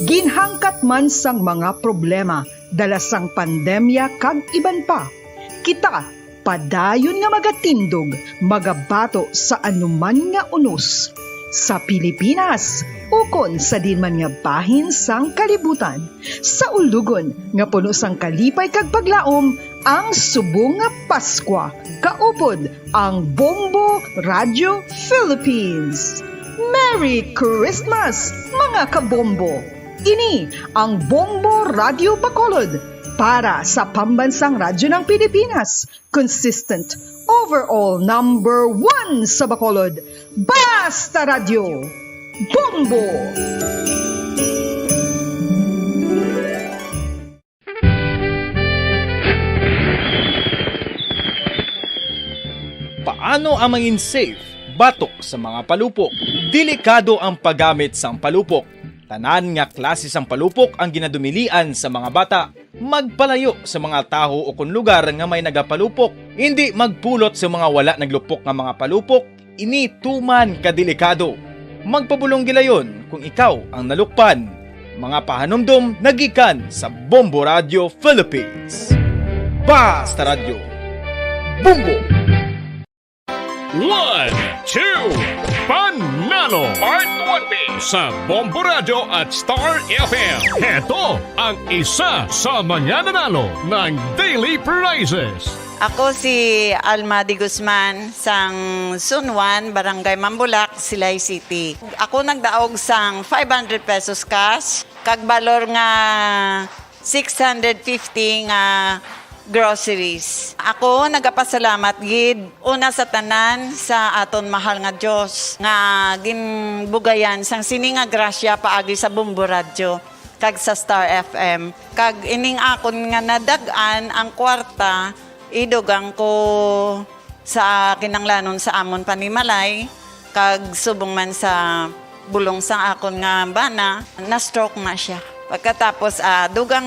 Ginhangkat man sang mga problema dala sang pandemya kag iban pa, kita padayon nga magatindog, magabato sa anuman nga unos sa Pilipinas ukon sa diin man nga bahin sang kalibutan. Sa ulogon nga puno sang kalipay kag paglaom, ang subong nga Paskwa kaupod ang Bombo Radio Philippines. Merry Christmas, mga kabombo! Ini ang Bombo Radio Bacolod para sa Pambansang Radyo ng Pilipinas, consistent, overall number one sa Bacolod. Basta Radyo, Bombo! Paano ang mangin safe batok sa mga palupok? Delikado ang paggamit sang palupok. Tanan nga klase sang palupok ang ginadumilian sa mga bata. Magpalayo sa mga tawo o kon lugar nga may nagapalupok. Indi magpulot sa mga wala naglupok nga mga palupok. Ini tuman ka delikado. Magpabulong gilayon kung ikaw ang nalukpan. Mga pahanumdom nagikan sa Bombo Radio Philippines. Basta Radyo. Bombo! One, two, Panalo! Part one B sa Bombo Radio at Star F M. Heto ang isa sa mga nanalo ng Daily Prizes. Ako si Alma de Guzman, sang Zone one, Barangay Mambulak, Silay City. Ako nagdaog sang five hundred pesos cash, kag balor nga six hundred fifty nga groceries. Ako nagapasalamat gid, una sa tanan, sa aton mahal nga Dios nga ginbugayan sang sini nga grasya paagi sa Bombo Radyo kag sa Star F M. Kag ining akon nga nadag-an ang kwarta, idugang ko sa kinahanglanon sa amon panimalay, kag subong man sa bulong sang akon nga bana, na-stroke na siya. Pagkatapos, ah, dugang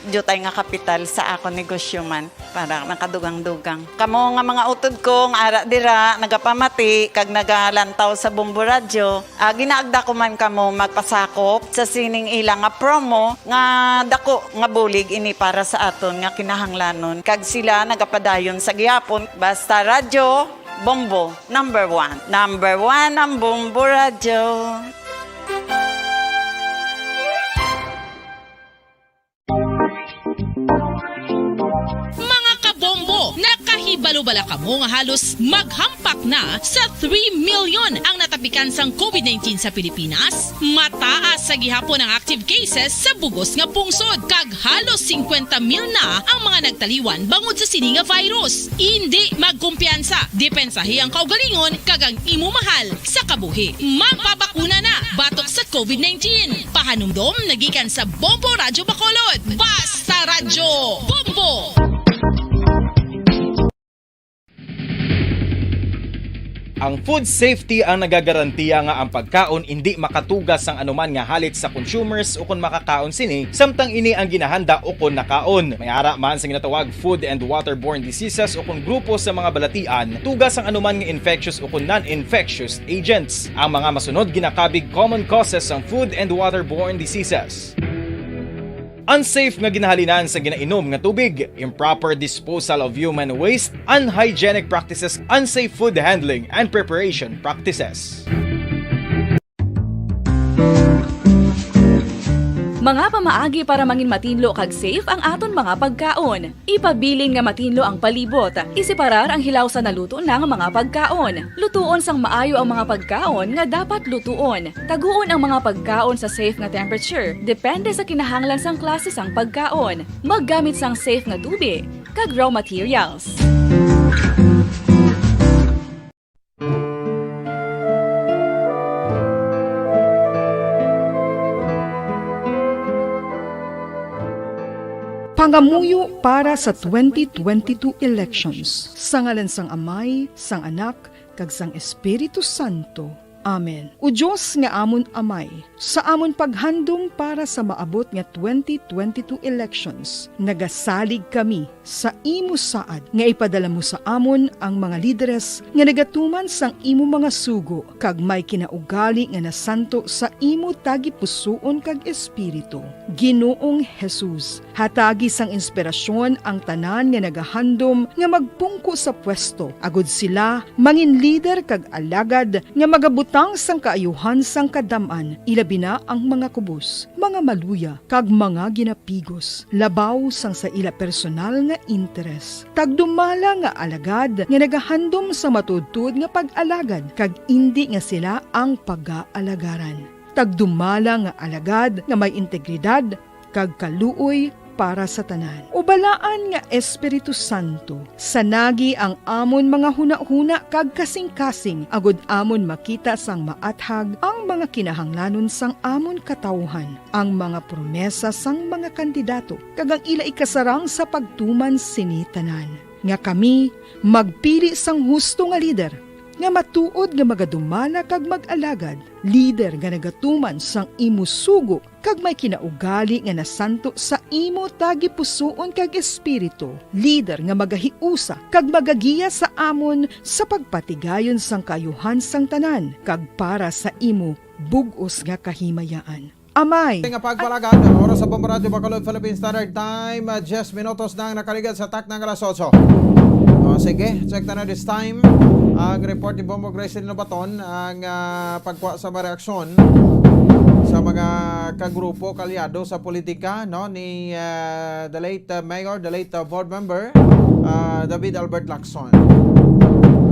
diutay nga kapital sa akon negosyo man, para nakadugang-dugang. Kamo nga mga utod ko nga ara dira, nagapamati kag nagalantaw sa Bombo Radyo, ah, ginaagda ko man kamo magpasakop sa sining ila nga promo nga dako nga bulig ini para sa aton nga kinahanglanon, kag sila nagapadayon sa gihapon. Basta Radyo Bombo, number one. Number one ang Bombo Radyo. Mga kabombo, nakahibalo bala kamo nga halos maghampak na sa three million ang natapikan sang covid nineteen sa Pilipinas? Mataas sa gihapon ang active cases sa bugos nga pungsod, kag halos singkwenta mil na ang mga nagtaliwan bangod sa sini nga virus. Indi magkumpiyansa, depensahi ang kaugalingon kag ang imo mahal sa kabuhi. Magpabakuna na batok sa covid nineteen. Pahanumdom nagikan sa Bombo Radyo Bacolod. Basta Radyo Bombo! Ang food safety ang nagagarantiya nga ang pagkaon indi makatuga sang anuman nga halit sa consumers ukon makakaon sini, samtang ini ang ginahanda ukon nakaon. May ara man sa ginatawag food and waterborne diseases ukon grupo sa mga balatian, tuga sang anuman nga infectious ukon non-infectious agents. Ang mga masunod ginakabig common causes sang food and waterborne diseases. Unsafe nga ginahalinan sa ginainom nga tubig, improper disposal of human waste, unhygienic practices, unsafe food handling and preparation practices. Mga pamaagi para mangin matinlo kag safe ang aton mga pagkaon. Ipabilin nga matinlo ang palibot. Iseparar ang hilaw sa naluto na nga mga pagkaon. Lutuon sang maayo ang mga pagkaon nga dapat lutuon. Taguon ang mga pagkaon sa safe nga temperature. Depende sa kinahanglan sang klase sang pagkaon. Maggamit sang safe nga tubig kag raw materials. Pangamuyo para sa twenty twenty-two elections. Sa ngalan sang Amay, sang Anak, kag sang Espiritu Santo. Amen. O Dios nga amon Amay, sa amon paghandom para sa maabot nga twenty twenty-two elections, nagasalig kami sa imo saad nga ipadala mo sa amon ang mga lideres nga nagatuman sang imo mga sugo kag may kinaugali nga nasanto sa imo tagipusoon kag espiritu. Ginoong Jesus, hatagi sang inspirasyon ang tanan nga nagahandom nga magpungko sa pwesto, agod sila mangin lider kag alagad nga magabutang sang kaayuhan sang kadam-an, ilabi na ang mga kubos, mga maluya, kag mga ginapigos, labaw sang sa ila personal nga interes. Tagdumala nga alagad nga nagahandom sa matuodtuod nga pag-alagad, kag indi nga sila ang pagaalagaran. Tagdumala nga alagad nga may integridad kag kaluoy para sa tanan. O Balaan nga Espiritu Santo, sanagi ang amon mga hunahuna kag kasingkasing, agod amon makita sang maathag ang mga kinahanglanon sang amon katawuhan, ang mga promesa sang mga kandidato, kag ang ila ikasarang sa pagtuman sini tanan, nga kami magpili sang husto nga lider, nga matuod nga magadumala kag mag-alagad, lider nga nagatuman sang imo sugo, kag may kinaugali nga nasanto sa imo tagipusoon kag espiritu, lider nga magahiusa kag magagiya sa amon sa pagpatigayon sang kaayuhan sang tanan, kag para sa imo bug-os nga kahimayaan. Amay. Nga pagpalagad, oras sa Bombo Radyo Bacolod, Philippine Standard Time, ah, diyes minutos na ang nakaligad sa takna nga alas otso. O, sige, check ta na this time. Ang report ni Bombo Grace Lobaton, ang, ah, pagkuha sa mga reaksyon sa mga kagrupo, kaalyado sa politika, no, ni, ah, the late, ah, mayor, the late, ah, board member, ah, David Albert Lacson.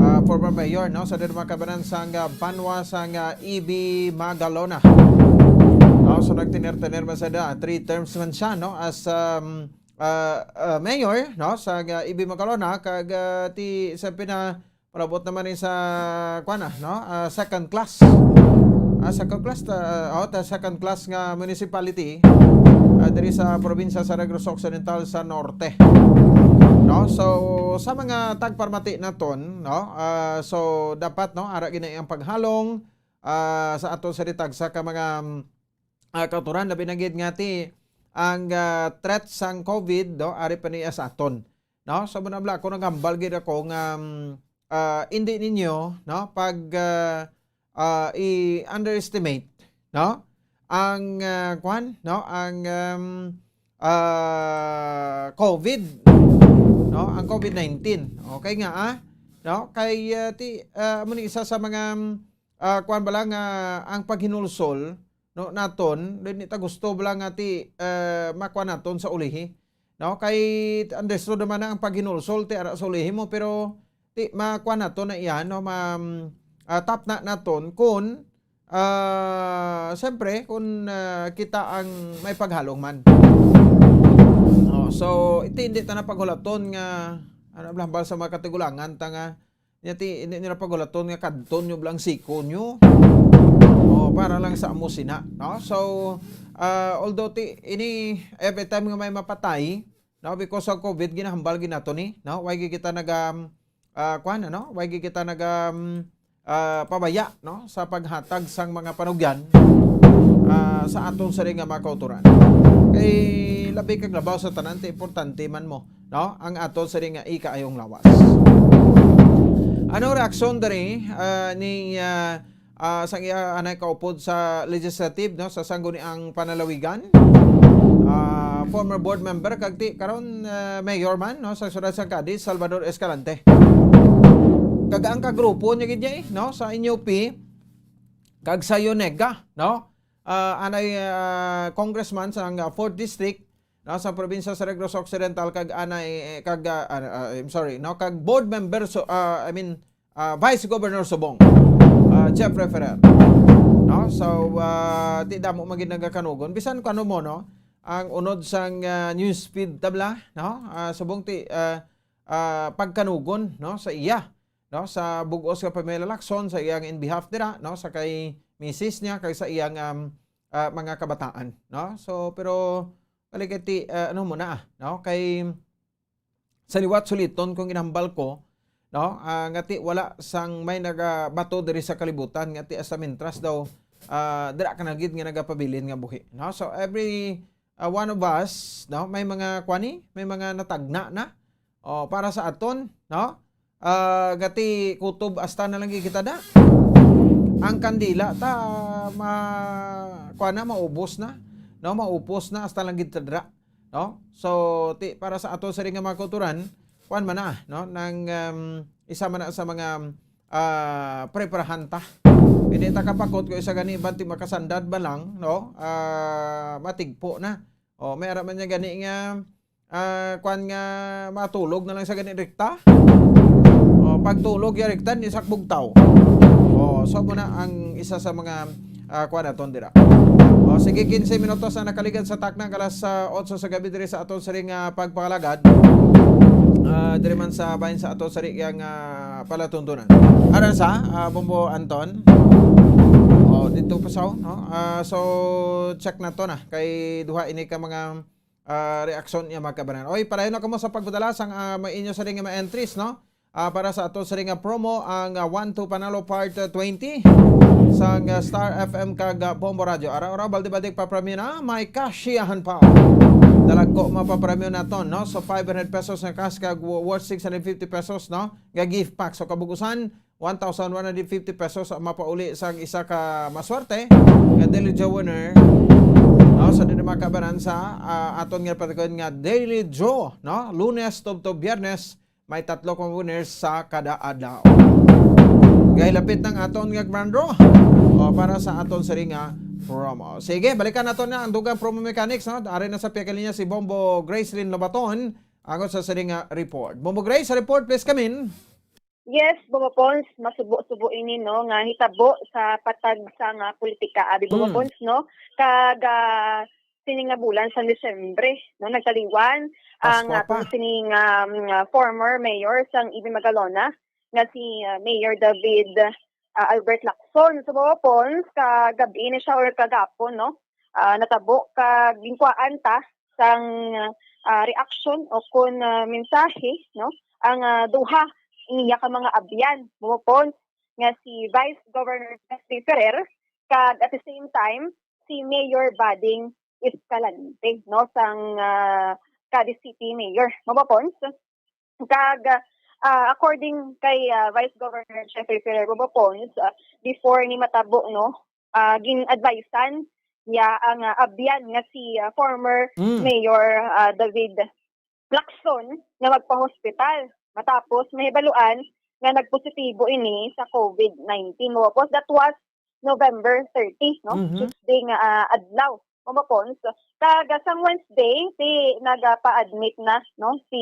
Ah, former mayor, no, sa Dinamarca, Banansa, nga banwa sang, ah, E B Magalona. Ah, so nagtener-tener man sa da, three terms man siya, no, as, um, ah, ah, mayor, no, sa, ah, E B Magalona, kag, ah, ti, sa pina, palabot naman ni sa, kuwan na, no, ah, second class. Ah, second class, ta, oh, ta second class nga municipality, ah, diri sa probinsya sa Negros Occidental sa Norte. No, so sa mga tagpamati naton, no, ah, so dapat, no, ara gina ang paghalong, ah, sa ato sa ditag sa ka mga, mm, ah, kautoran, labi na gid nga ti ang, ah, threat sang COVID, no, ari pa niya sa aton, no? So, muna bala, ako naghambal gid ako nga, mm, ah, hindi ninyo, no, pag, ah, ah, i-underestimate, no, ang, ah, kwan, no, ang, um, ah, COVID, no, ang COVID nineteen. Okay nga, ah, no, kay, ah, ti, ah, amo ni isa sa mga, mm, ah, kwan bala nga ang paghinulsol, no, naton, di ta gusto bala nga ti, ah, makuha naton sa ulihi, no? Kay understood naman na ang paghinulsol ti ara sa ulihi mo, pero ti makuha naton na iya, no? Ma, ah, tap na naton kun, ah, siyempre, kun, ah, kita ang may paghalong man. Oh, so, iti hindi ta na paghulaton nga, ano, hambal sa mga katigulangan ta nga, Nya ti, hindi nila pagulaton nga kadton nyo bala ang siko nyo. Oh, para lang sa amo sina, no? So, ah, although ti, ini, every time nga may mapatay, no, because of COVID, ginahambal gid nato ni, no? Why gid kita naga, ah, kuwan, ano? Why gid kita naga, um, ah, pabaya, no? Sa paghatag sang mga panugyan, ah, sa aton sari nga mga kautoran. Kay labi kag labaw sa tanan, ti importante man mo, no? Ang aton sari nga ikaayong lawas. Anong reaksyon diri, ah, ni, ah, ah, sang iya anay kaupod sa legislative, no, sa Sangguniang Panlalawigan? Ah, former board member kag ti karon, ah, mayor man, no, sa siyudad sang Cadiz, Salvador Escalante. Kag ang kagrupo niya gid niya, eh, no, sa N U P kag sa YONEGA, no? Ah, anay, ah, congressman sa, ah, fourth District, no, sa probinsya sa Negros Occidental, kag anay, eh, kag, ah, ah, ah, I'm sorry, no, kag board member, so, ah, I mean, ah, Vice Governor subong, ah, Jeffrey Ferrer. No? So, ah, ti damo man gid nagakanugon. Bisan kung ano mo, no, ang unod sang, ah, news feed tabla, no? Ah, subong ti, ah, ah, pagkanugon, no, sa iya, no, sa bug-os nga pamilya Lacson, sa iyang in behalf dira, no, sa kay misis niya, kag sa iyang, um, ah, mga kabataan, no? So, pero, kaligati, ah, ano mo na, no? Kay, sa liwat suliton kung ginhambal ko, no, ah, nga ti wala sang may nagabato diri sa kalibutan, nga ti hasta mintras daw, ah, dira ka na gid nga nagapabilin nga buhi, no? So, every, ah, one of us, no, may mga kwani, may mga natagna na. O, para sa aton, no? Ah, nga ti kutob hasta na lang gid kita da. Ang kandila ta ma-, kuwan na, maubos na, no? Maupos na hasta lang gid ta dira. No? So, ti, para sa ato sari nga mga kautoran, kuwan man na, no? Nang, um, isa man na sa mga, ah, preparahan ta. Hindi ta kapakot kung isa gani ba ti makasandad ba lang, no? Ah, matigpo na. O, may ara man niya gani nga, ah, kuwan nga matulog na lang sa gani rekta. O, pagtulog ya rekta, ni sakbog taw. O, so mo na ang isa sa mga ah, kuwan naton dira. O, sige, quince minutos na nakaligad sa takna, alas, ah, otso sa gabi diri sa aton sari nga pagpangalagad. Ah, diri man sa bahin sa aton sari nga, ah, palatuntunan. Aran sa, ah, Bombo Anton. O, dito pa sa, no? Ah, so, check na to na. Kay duha ini ka mga, ah, reaksyon niya, mga kabanan. Oy, padayon na kamo sa pagpadala sang, ah, may inyo sari nga mga entries, no? Ah, para sa ato sari nga promo, ang, ah, One to Panalo Part, ah, twenty sang, ah, Star F M kag, ah, Bombo Radio. Araw-araw, balde-balde papremyo na, may kasyahan pa. Dalagko mapapremyo naton, no? So, five hundred pesos nga cash kag wo-, worth six hundred fifty pesos, no? Nga gift pack. So, kabugusan, one thousand one hundred fifty pesos ang mapauli sang isa ka maswerte nga Daily Draw winner. No? So, dito, mga kabanan, sa, ah, aton nga patikon nga Daily Draw, no? Lunes tubtob Biyernes, may tatlo ka winners sa kada adlaw. Gahilapit ng aton nga grand draw. O, para sa aton sari nga promo. Sige, balikan nato na ang dugang promo mechanics, no? Ari na sa piyakalinya si Bombo Gracelyn Lobaton, angot sa sari nga report. Bombo Grace, report, please come in. Yes, Bombo Pons, masubo-subo ini, no, nga hitabo sa patag sa nga politika, abi, Bombo Mm. Pons, no? Kag, ah, sini nga bulan sa Disyembre, no, nagtaliwan ang Pasko pa. atong sining, um, former mayor sang Ibi Magalona nga si, ah, Mayor David, ah, Albert Lacson. So, Bombo Pons, kagabi ni siya or kagapon, no? Ah, natabo kag ginkuhaan ta sang, ah, reaction o kun, ah, mensahe, no? Ang, ah, duha niya ka mga abyan, Bombo Pons, nga si Vice Governor Jeffrey Ferrer kag at the same time si Mayor Bading Escalante, no, sang, ah, Cadiz City Mayor, mga Pons. Kag, ah, according kay, ah, Vice Governor Jeffrey Ferrer, mga Pons, ah, before ni matabo, no, ah, gin-advisean niya ang, ah, abyan nga si, ah, former Mm. Mayor, ah, David Lacson nga magpa-hospital matapos mahibaluan nga nagpositibo ini sa covid nineteen. Mga Pons, that was November thirty, no? Mhm. Tuesday nga, ah, adlaw, mga Pons. Kag sang Wednesday, si, nagapa-admit na, no, si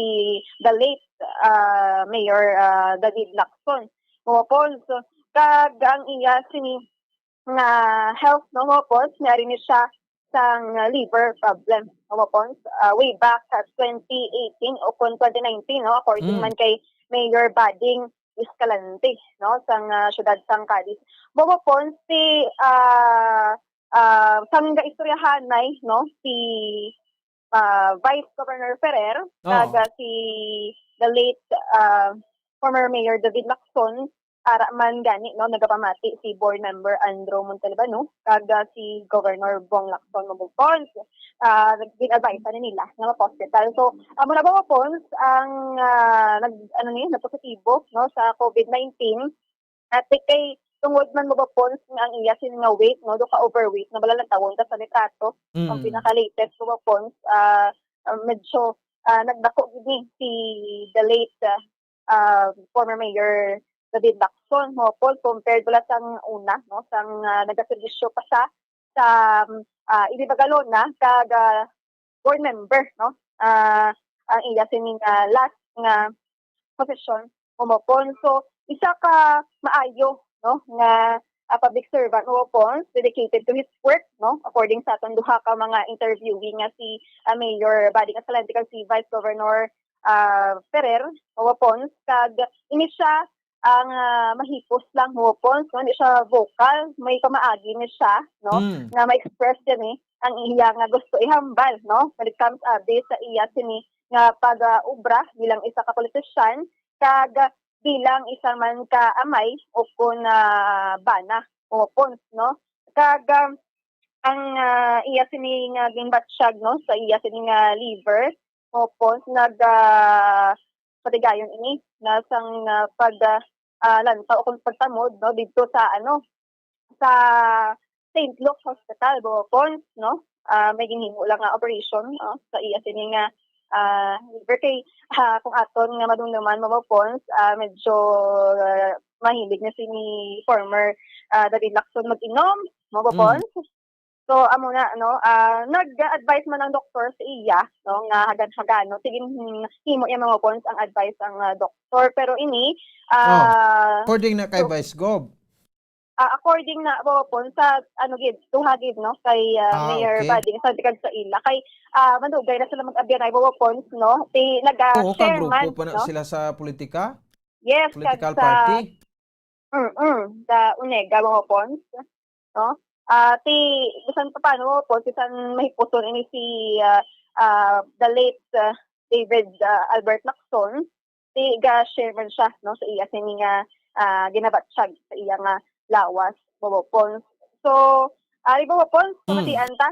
the late, ah, Mayor, ah, David Lacson, mga Pons. Kag ang iya sini nga health, no, mga Pons, may ari ni siya sang liver problem, mga Pons, ah, way back sa twenty eighteen o kon twenty nineteen, no, according Mm. man kay Mayor Bading Escalante, no, sang, ah, siyudad sang Cadiz. Mga Pons, si, ah, ah, sang gaistoryahanay, no, si, ah, Vice Governor Ferrer, Oh. kag, ah, si the late, ah, former Mayor David Lacson, ara man gani, no, nagapamati si Board Member Andrew Montalbano, kag, ah, si Governor Bong Lacson, mga Pons. Ah, gin-advise ni nila nga mapa-hospital. So, amo na, mga Pons, ang, ah, nag-, ano ni, nagpositibo, no, sa covid nineteen. At kay tungod man, mga Pons, nga ang iya sini nga weight, no, do ka overweight, no, bala lang tawon ta sa litrato. Ang Mm. pinaka-latest, mga Pons, ah, ah, medyo, ah, nagdako gid ni si the late, ah, ah, former Mayor David Lacson, mga Pons, compared bala sang una, no, sang, ah, nagaserbisyo pa sa, sa, ah, Inibagalona, kag, ah, board member, no? Ah, ang iya sini nga last nga posisyon, mga Pons. So, isa ka maayo, no, nga, ah, public servant, mga Pons, dedicated to his work, no? According sa aton duha ka mga interviewee nga si, ah, Mayor Bading Escalante kag si Vice Governor, ah, Ferrer, mga Pons, kag ini siya ang, ah, mahipos lang, mga Pons, no? Hindi siya vocal, may pamaagi ni siya, no? Mm. Nga ma-express din, eh, ang iya nga gusto ihambal, no? When it comes, ah, based sa iya sini nga pag, ah, obra bilang isa ka politician, kag bilang isa man ka amay o kun, ah, bana, mga Pons, no? Kag, ah, ang, ah, iya sini nga ginbatyag, no, sa iya sini nga liver, mga Pons, nag, ah, patigayon ini na sang, ah, pag, ah, ah, lantaw o kung pagtamod, no, didto sa, ano, sa Saint Luke's Hospital, mga Pons, no? Ah, may ginhimo lang nga operation, no, sa iya sini nga, ah, liver. Kay, ah, kung aton nga madumduman, mga Pons, ah, medyo, ah, mahilig na sini former, ah, David Lacson mag-inom, mga Mm. Pons. So, amo na, no, ah, nag-advise man ang doktor sa iya, no, nga hagan-hagano. Sige, hmm, himo iya, mga Pons, ang advice ang, ah, doktor. Pero ini, Oh, ah, according na kay so, Vice Gov. Ah, according na, mga Pons, sa, ano gid, duha gid, no, kay, ah, Ah, Mayor okay. Bading Escalante kag sa ila. Kay, ah, madugay na sila mag-abyanay, mga Pons, no? Ti, Oo, nag-share kagrupo man, pa na no? Sila sa politika? Yes, kag Political sa party? Mm-mm, sa Onega, mga Pons, no? Ah, ti, bisan pa paano, mga Pons, bisan mahipuson ini si, ah, ah, the late, ah, David, ah, Albert Lacson, ti ga-share man siya, no, sa iya sini nga, ah, ginabatyag sa iya nga lawas, mga Pons. So, ari, mga Pons, Mm. pamatian ta,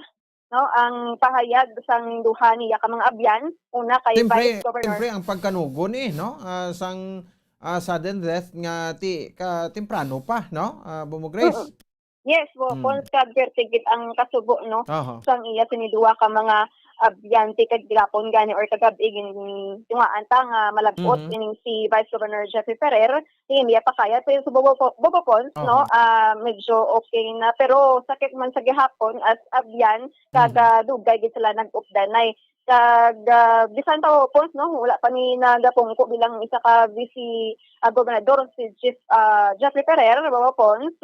no, ang pahayag sang duha niya ka mga abyan, una kay Siyempre, Vice Governor. Siyempre, ang pagkanugon, eh, no? Ah, sang, ah, sudden death nga ti-, ka, temprano pa, no? Ah, Bobo Grace? Mm-mm. Yes, mga Mm. Pons, kag perti gid ang kasubo, no? Aha. Sang iya sini duha ka mga abyan ti kagihapon gani or kagab-i, gin-, tungaan ta nga malab-ot Mhm. ining si Vice Governor Jeffrey Ferrer, ti iya pakayat. Pero sa Bobo, Bobo Pons, no, Aha. ah, medyo okay na. Pero sakit man sa gihapon, as abyan, kag, Mhm. ah, dugay gid sila nag-updanay. Kag, ah, bisan pa, Bobo Pons, no, wala pa ni nagapungko bilang isa ka vice, ah, gobernador si Jeff-, ah, Jeffrey Ferrer, Bobo Pons,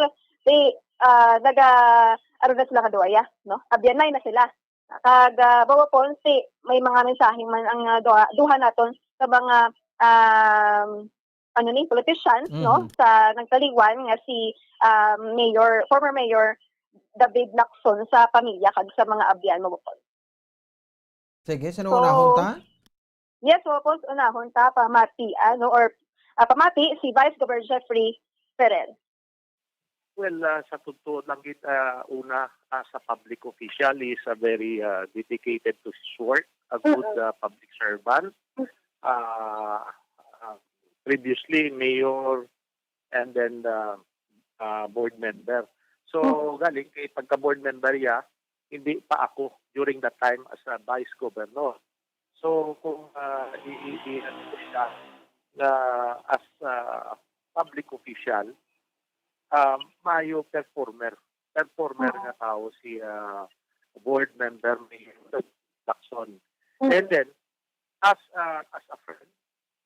ti, ah, naga, ano na sila kaduaya, no? Abyanay na sila. Kag, ah, Bobo Pons, ti, may mga mensahe man ang, ah, duha, duha naton sa mga, um, ano ni, politicians, no, Mhm. sa nagtaliwan nga si, ah, Mayor, former Mayor David Lacson sa pamilya kag sa mga abyan, Bobo Pons. Sige, sino So, unahon ta? Yes, Bobo Pons, unahon ta, pamati, ano, or, ah, pamati si Vice Governor Jeffrey Ferrer. Well, ah, sa totoo lang gid, ah, una, as a public official, is a very, ah, dedicated to his work, a good, ah, public servant. Ah, ah, previously, mayor, and then, ah, ah, board member. So, galing kay pagka-board member ya, hindi pa ako during that time as a vice governor. So, kung, ah, i-, i-, i-, ano ko siya, na as a public official, um, maayo performer. Performer nga tao si, ah, board member ni Lacson. And then, as, ah, as a friend,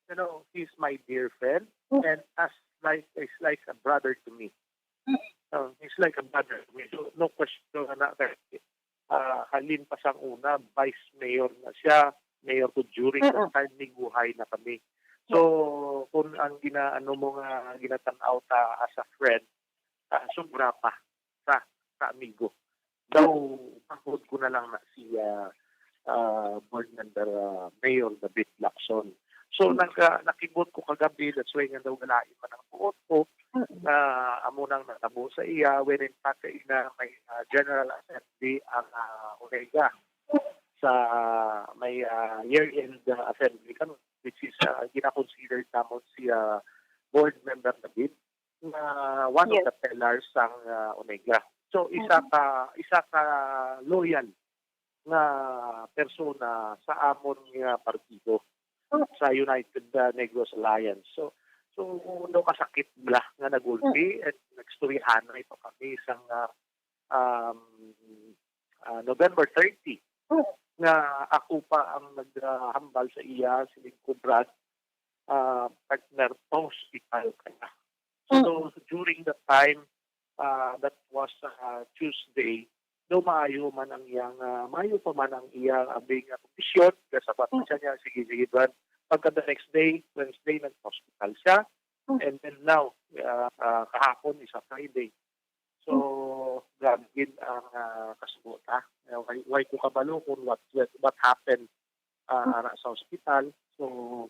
you know, he's my dear friend, and as like, he's like a brother to me. Uh, he's like a brother to me. So, no question na, na, ah, halin pa sang una, vice mayor na siya, mayor ko during that time, miguhay na kami. So, kung ang ginaano mo nga ginatan-aw ta as a friend, ah, sobra pa sa, sa amigo. Daw, pangkod ko na lang na si, ah, ah, board member, ah, Mayor David Lacson. So, nagka-, nakibot ko kagabi, that's why nga daw galain man ang buot ko, na amo nang natabo sa iya, when in fact, ina may, ah, General Assembly ang, ah, Onega sa may, ah, year-end, ah, assembly kan, which is, ah, gina-consider namon si, ah, board member David na one of the pillars sang, ah, Onega. So, isa ka, isa ka loyal nga persona sa amon nga partido, sa United, ah, Negros Alliance. So, so, no, kasakit bala nga nagulti at nagstoryahanay pa kami sang, ah, um, ah, November thirty, nga ako pa ang naghambal sa iya, siling ko, "Brad, ah, partner, pa-hospital ka na." So, during that time, ah, that was, ah, Tuesday, daw maayo man ang iyang, ah, maayo pa man ang iyang abi nga kondisyon, kaya sabat man siya niya, "Sige, sige, Brad." Pagka the next day, Wednesday, nag-hospital siya. And then now, ah, ah, kahapon is a Friday. So, grabe gid ang, ah, kasubo ta. Ah, why, why ko kabalo kung what, what, what happened, ah, ara sa ospital. So,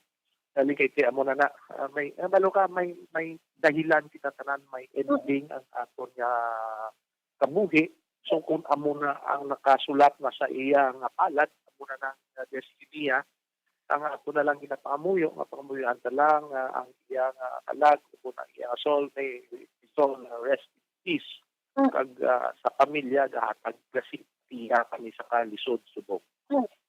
dali kay ti amo na na, ah, may, ah, balo ka, may, may dahilan kita tanan, may ending ang aton nga kabuhi. So, kung amo na ang nakasulat na sa iya nga palad, amo na na nga destiny, ah, ang ato na lang ginapaamuyo, nga pangamuyoan ta lang, ah, ang iya nga kalag, ug ang iya nga soul, may soul, ah, rest in peace. Kag, ah, sa pamilya, gahatag grasya kami sa kalisod subong.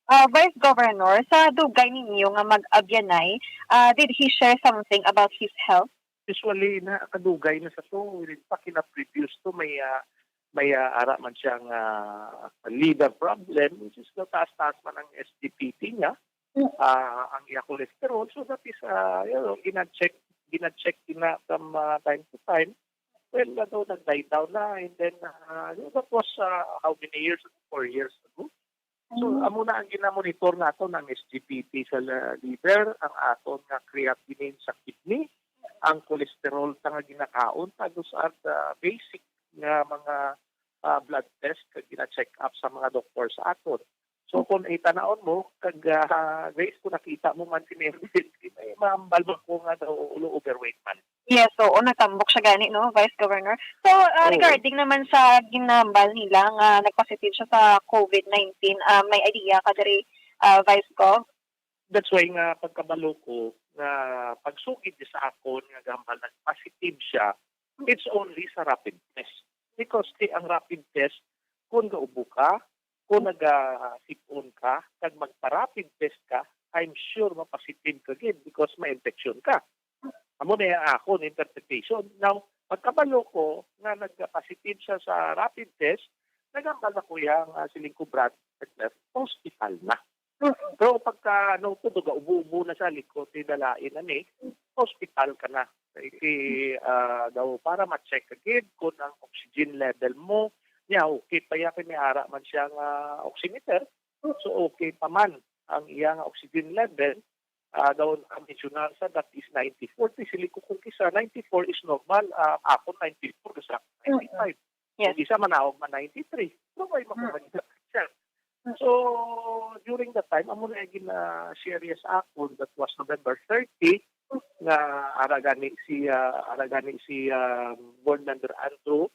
Ah, Vice Governor, sa dugay ninyo nga mag-abyanay, ah, did he share something about his health? Usually, na, kadugay na sa to. In fact, in a previous to, may, ah, may, ah, ara man siyang, ah, liver problem, which is nataas-taas man ang S G P T niya, ah, ang iya cholesterol. So, that is, ah, you know, gina-check, gina-check na from, ah, time to time. Well, ano, nag-die down na. And then, ah, that was, ah, how many years ago? Four years ago. So, amo na ang ginamonitor naton, ang S G P T sa la-, liver, ang aton nga creatinine sa kidney, ang cholesterol ta nga ginakaon, ta, those are the basic nga mga, ah, blood test kag gina-check up sa mga doktor sa aton. So, kung itanawon mo, kag, ah, guys, kung nakita mo man si Mayor Densky, may mahambal ba ko nga daw ulo overweight man? Yes, oo, natambok siya gani, no, Vice Governor. So, ah, regarding naman sa ginambal nila nga nagpositive siya sa COVID nineteen, ah, may idea ka diri, ah, Vice Gov? That's why nga pagkabalo ko nga pagsugid niya sa akon nga gambal nag-positive siya, it's only sa rapid test. Because ti ang rapid test, kung gaubo ka, kung naga-sipon ka, kag magpa-rapid test ka, I'm sure ma-positive ka gid because ma-infection ka. Amo na yung akon interpretation. Now, pagkabalo ko nga nagka-positive siya sa rapid test, nagambal na ko iya nga siling ko, "Brad, partner, hospital na." Pero pagka, ano, to, gaubo-ubo na siya, likot, tinalain na ni, hospital ka na. Kay, ah, daw para ma-check ka gid kung ang oxygen level mo, niya, okay pa iya, kay may ara man siya nga oximeter. So, okay pa man ang iya nga oxygen level. Ah, daw ang conventional sa, that is ninety-four. Ti, siling ko, kung kisa ninety-four is normal, ah, ako ninety-four, gusto ako ninety-five. Yes. Kung isa, manawag man ninety-three. So, may makuha siya. So, during that time, amo na yung gina-share sa akon, that was November thirty, nga Ara gani si, ah, ara gani si, ah, Board Member Andrew,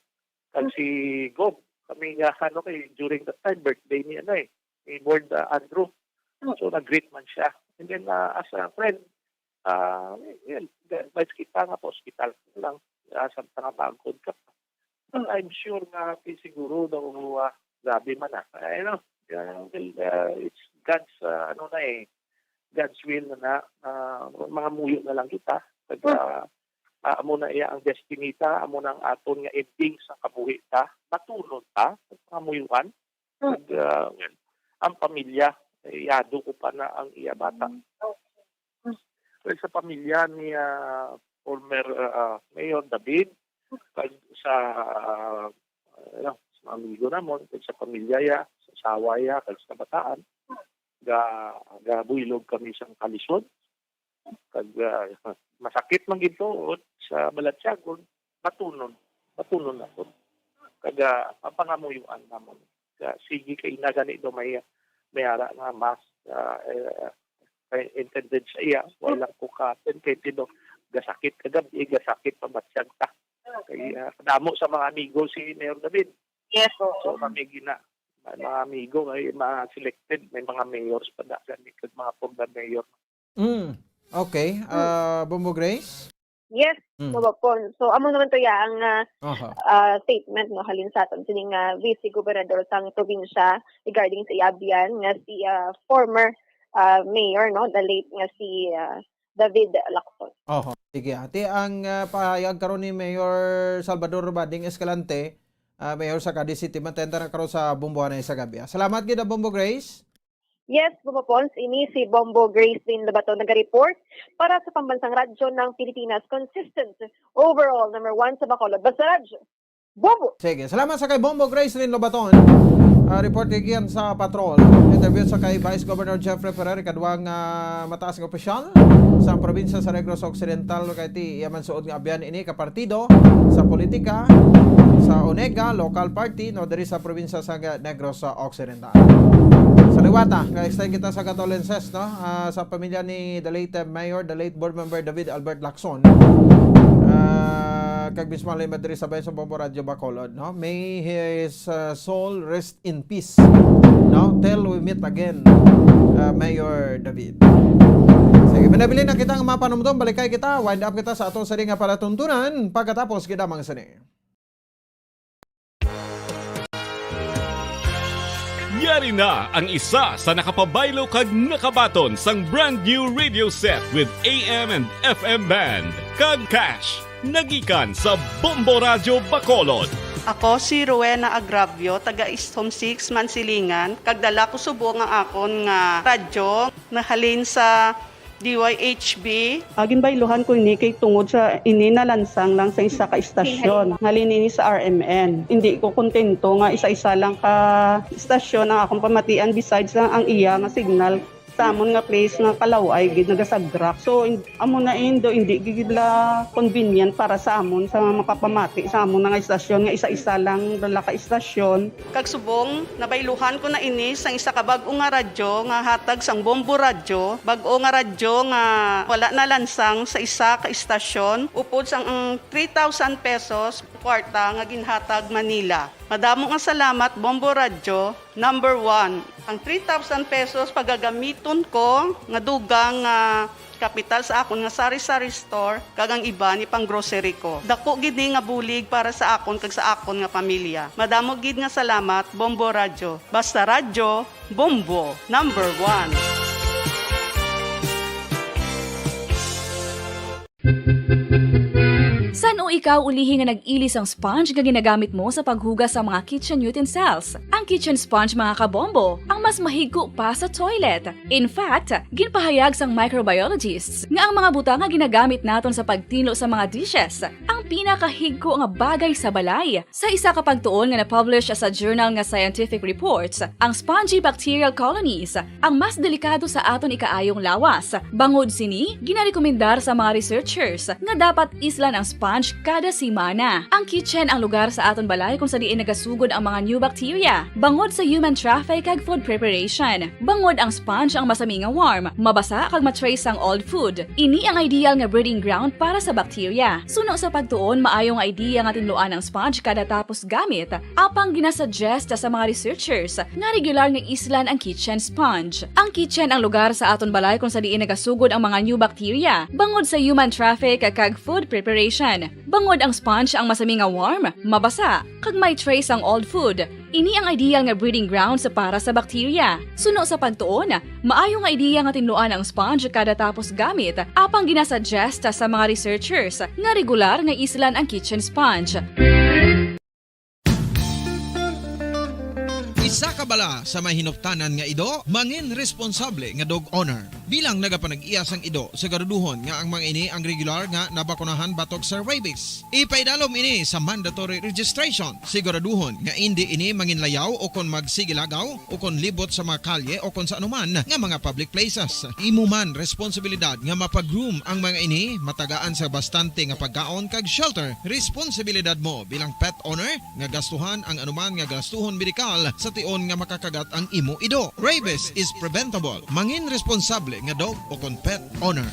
kag si Gob. Kami nga, ano, kay during that time, birthday ni, ano, eh, ni Board, ah, Andrew. So, nag-greet man siya. And then, ah, as a friend, ah, yun, advice kita nga pa hospital lang. Ah, samtang nga bangkod ka pa. But I'm sure nga, eh, siguro daw, ah, grabe man, ah. I know, ah, well, ah, it's God's, ah, ano na, eh, God's will na, na, ah, mangamuyo na lang kita. Kag, ah, ah, amo na iya ang destiny ta, amo na ang aton nga ending sa kabuhi ta. Matunon ta, mangamuyuan. Kag, ah, well, ang pamilya, eh, yado ko pa na ang iya bata. Kag sa pamilya ni, ah, former, ah, ah, Mayor David, kag sa, ah, ano, sa mga amigo namon, kag sa pamilya ya, sa asawa ya, kag sa kabataan, ga-, gabuylog kami sang kalisod. Kag, ah, masakit man gid to, sa balatyagon, matunon, matunon naton. Kag, ah, ang pangamuyoan namon. Kag sige kay ina gani daw may, may ara nga mas, ah, eh, eh, intended sa iya, wala ko ka-attend kay tino, gasakit kagabi, gasakit pa batyag ta. Kay, ah, kadamo sa mga amigo si Mayor David. Yes, oo. So, kami gina-, may mga amigo, may mga selected, may mga mayors pa da, gani, kag mga former mayor. Mm. Okay. Ah, Bombo Grace? Yes, Mm. Bobo Pon. So, amo naman to ya ang, ah, Aha. ah, statement, no, halin sa aton sining, ah, vice gobernador sang probinsya regarding sa iya abyan nga si, ah, former, ah, mayor, no, the late nga si, ah, David Lacson. Oho. Sige, ati ang, ah, pahayag karon ni Mayor Salvador Bading Escalante, ah, Mayor sa Cadiz City, matenda na karon sa Bombo anay sa gabi, ah. Salamat gid, ah, Bombo Grace. Yes, Bombo Pons, ini si Bombo Grace Lynn Lobaton nagareport para sa Pambansang Radyo ng Pilipinas, consistent, overall, number one sa Bacolod. Basta Radyo, Bombo! Sige, salamat sa kay Bombo Grace Lynn Lobaton. Ah, report kay Kian sa Patrol. Interview sa kay Vice Governor Jeffrey Ferrer, ikaduhang, ah, mataas nga opisyal sa probinsya sa Negros Occidental, kay ti iya man suod nga abyan ini ka partido sa politika sa ONEGA, local party, no, diri sa probinsya sa Negros Occidental. Sa liwata, nga extend kita sa condolences, no, ah, sa pamilya ni the late, uh, Mayor, the late Board Member David Albert Lacson. Ah, kag mismo lang diri sa Bayan sa Bombo Radyo Bacolod, no? May his, uh, soul rest in peace. No? Till we meet again, uh, Mayor David. Sige, manabilin na kita nga mga panumdom. Balikay kita, wind up kita sa aton sini nga palatuntunan pagkatapos gid lamang sini. Yari na ang isa sa nakapabaylo kag nakabaton sang brand new radio set with A M and F M band kag cash. Nagikan sa Bombo Radyo Bacolod. Ako si Rowena Agravio, taga Istom six, Mansilingan, kag dala ko subong ang akon nga radyo nahalin sa D Y H B. Ah, ginbayluhan ko ini kay tungod sa ini nalansang lang sa isa ka istasyon. Halin ini sa R M N. Hindi ko kontento nga isa-isa lang ka istasyon ang akong pamatian besides lang ang iya nga signal. Sa amon nga place nga kalaw-ay gid nagasagrak. So, in-, amo na indo, hindi gid la convenient para sa amon sa makapamati sa amon nga istasyon nga isa-isa lang dala ka istasyon. Kag subong, nabayluhan ko na ini sang isa ka bag-o nga radyo nga hatag sang Bombo Radyo, bag-o nga radyo nga wala nalansang sa isa ka istasyon, upod sang ang three thousand pesos kwarta nga ginhatag manila. Madamo nga salamat, Bombo Radyo, number one. Ang three thousand pesos pagagamiton ko nga dugang nga kapital sa akon nga sari-sari store, kag ang iban ipang-grocery ko. Dako gid ni nga bulig para sa akon kag sa akon nga pamilya. Madamo gid nga salamat, Bombo Radyo. Basta Radyo, Bombo, number one. San-o ikaw ulihi nga nag-ili sang sponge nga ginagamit mo sa paghugas sa mga kitchen utensils? Ang kitchen sponge, mga kabombo, ang mas mahigko pa sa toilet. In fact, ginpahayag sang microbiologists nga ang mga butang nga ginagamit naton sa pagtinlo sa mga dishes ang pinakahigko nga bagay sa balay. Sa isa ka pagtuon nga na-publish sa journal nga Scientific Reports, ang spongy bacterial colonies ang mas delikado sa aton ikaayong lawas. Bangod sini, ginarekomendar sa mga researchers nga dapat islan ang sponge kada semana. Ang kitchen ang lugar sa aton balay kung sa diin nagasugod ang mga new bacteria bangod sa human traffic kag food preparation. Bangod ang sponge ang masami nga warm, mabasa kag ma-trace ang old food. Ini ang ideal nga breeding ground para sa bacteria. Suno sa pagtuon, maayo nga idea nga tinluan ang sponge kada tapos gamit, apang ginasuggest sa mga researchers nga regular nga islan ang kitchen sponge. Ang kitchen ang lugar sa aton balay kung sa diin nagasugod ang mga new bacteria bangod sa human traffic kag food preparation. Bangod ang sponge ang masami nga warm, mabasa, kag may trace ang old food. Ini ang ideal nga breeding grounds para sa bacteria. Suno sa pagtuon, maayo nga ideya nga tinluan ang sponge kada tapos gamit, apang ginasuggest sa mga researchers nga regular nga islan ang kitchen sponge. Isa ka bala sa may hinuptanan nga ido, mangin responsable nga dog owner. Bilang nagapanag-iya sang ido, siguraduhon nga ang mga ini ang regular nga nabakunahan batok sa rabies. Ipaidalom ini sa mandatory registration. Siguraduhon nga indi ini manginlayaw o kon magsigilagaw o kon libot sa mga kalye o kon sa anuman nga mga public places. Imo man responsibilidad nga mapag-groom ang mga ini, matagaan sa bastante nga pagkaon kag shelter. Responsibilidad mo bilang pet owner nga gastuhan ang anuman nga gastuhon medikal sa tion nga makakagat ang imo ido. Rabies is preventable. Mangin responsable nga dog o kon pet owner.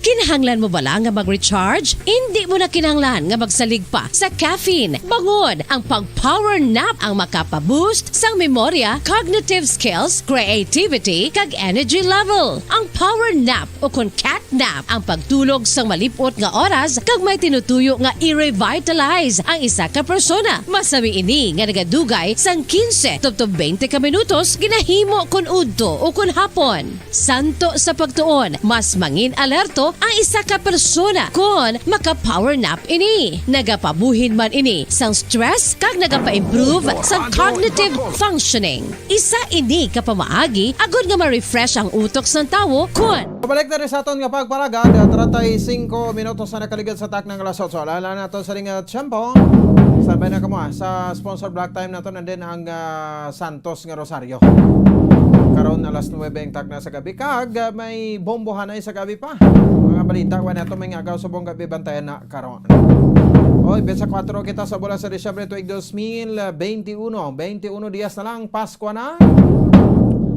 Kinahanglan mo bala nga mag-recharge? Indi mo na kinahanglan nga magsalig pa sa caffeine. Bangod ang pag-power nap ang makapa-boost sang memorya, cognitive skills, creativity, kag energy level. Ang power nap o kon cat nap ang pagtulog sang malip-ot nga oras kag may tinutuyo nga i-revitalize ang isa ka persona. Masami ini nga nagadugay sang quince tubtob twenty ka minutos, ginahimo kon udto o kon hapon. Santo sa pagtuon, mas mangin-alerto ang isa ka persona kon maka-power nap ini. Nagapabuhin man ini sang stress kag nagapa-improve sang cognitive functioning. Isa ini ka pamaagi agod nga ma-refresh ang utok sang tawo kon Pabalik na rin sa aton nga pagparagad, ah, treinta y cinco minutos na nakaligad sa takna nga alas otso. Alala nato sa ring, ah, tiyempo. Sabay na kamo, ah, sa sponsor block time nato, and then ang, ah, Santos nga Rosario. Karon alas nuwebe ang takna sa gabi. Kag, ah, may bombohanay sa gabi pa. Mga balita, wala nato may ngagaw subong gabi, bantayan na karon. Oy, biyernes kuwatro kita sa bulan sa Disyembre tuig dos mil beintiuno. Beintiuno dias na lang, Pasko na.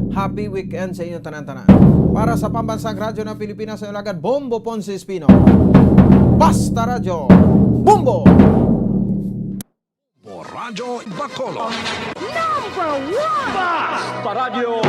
Happy weekend sa inyo tanan-tanan. Para sa Pambansang Radyo ng Pilipinas, sa Ilagad, Bombo Ponce Espino. Basta Radyo, Bombo! Radyo Bacolod. Number one! Basta Radyo.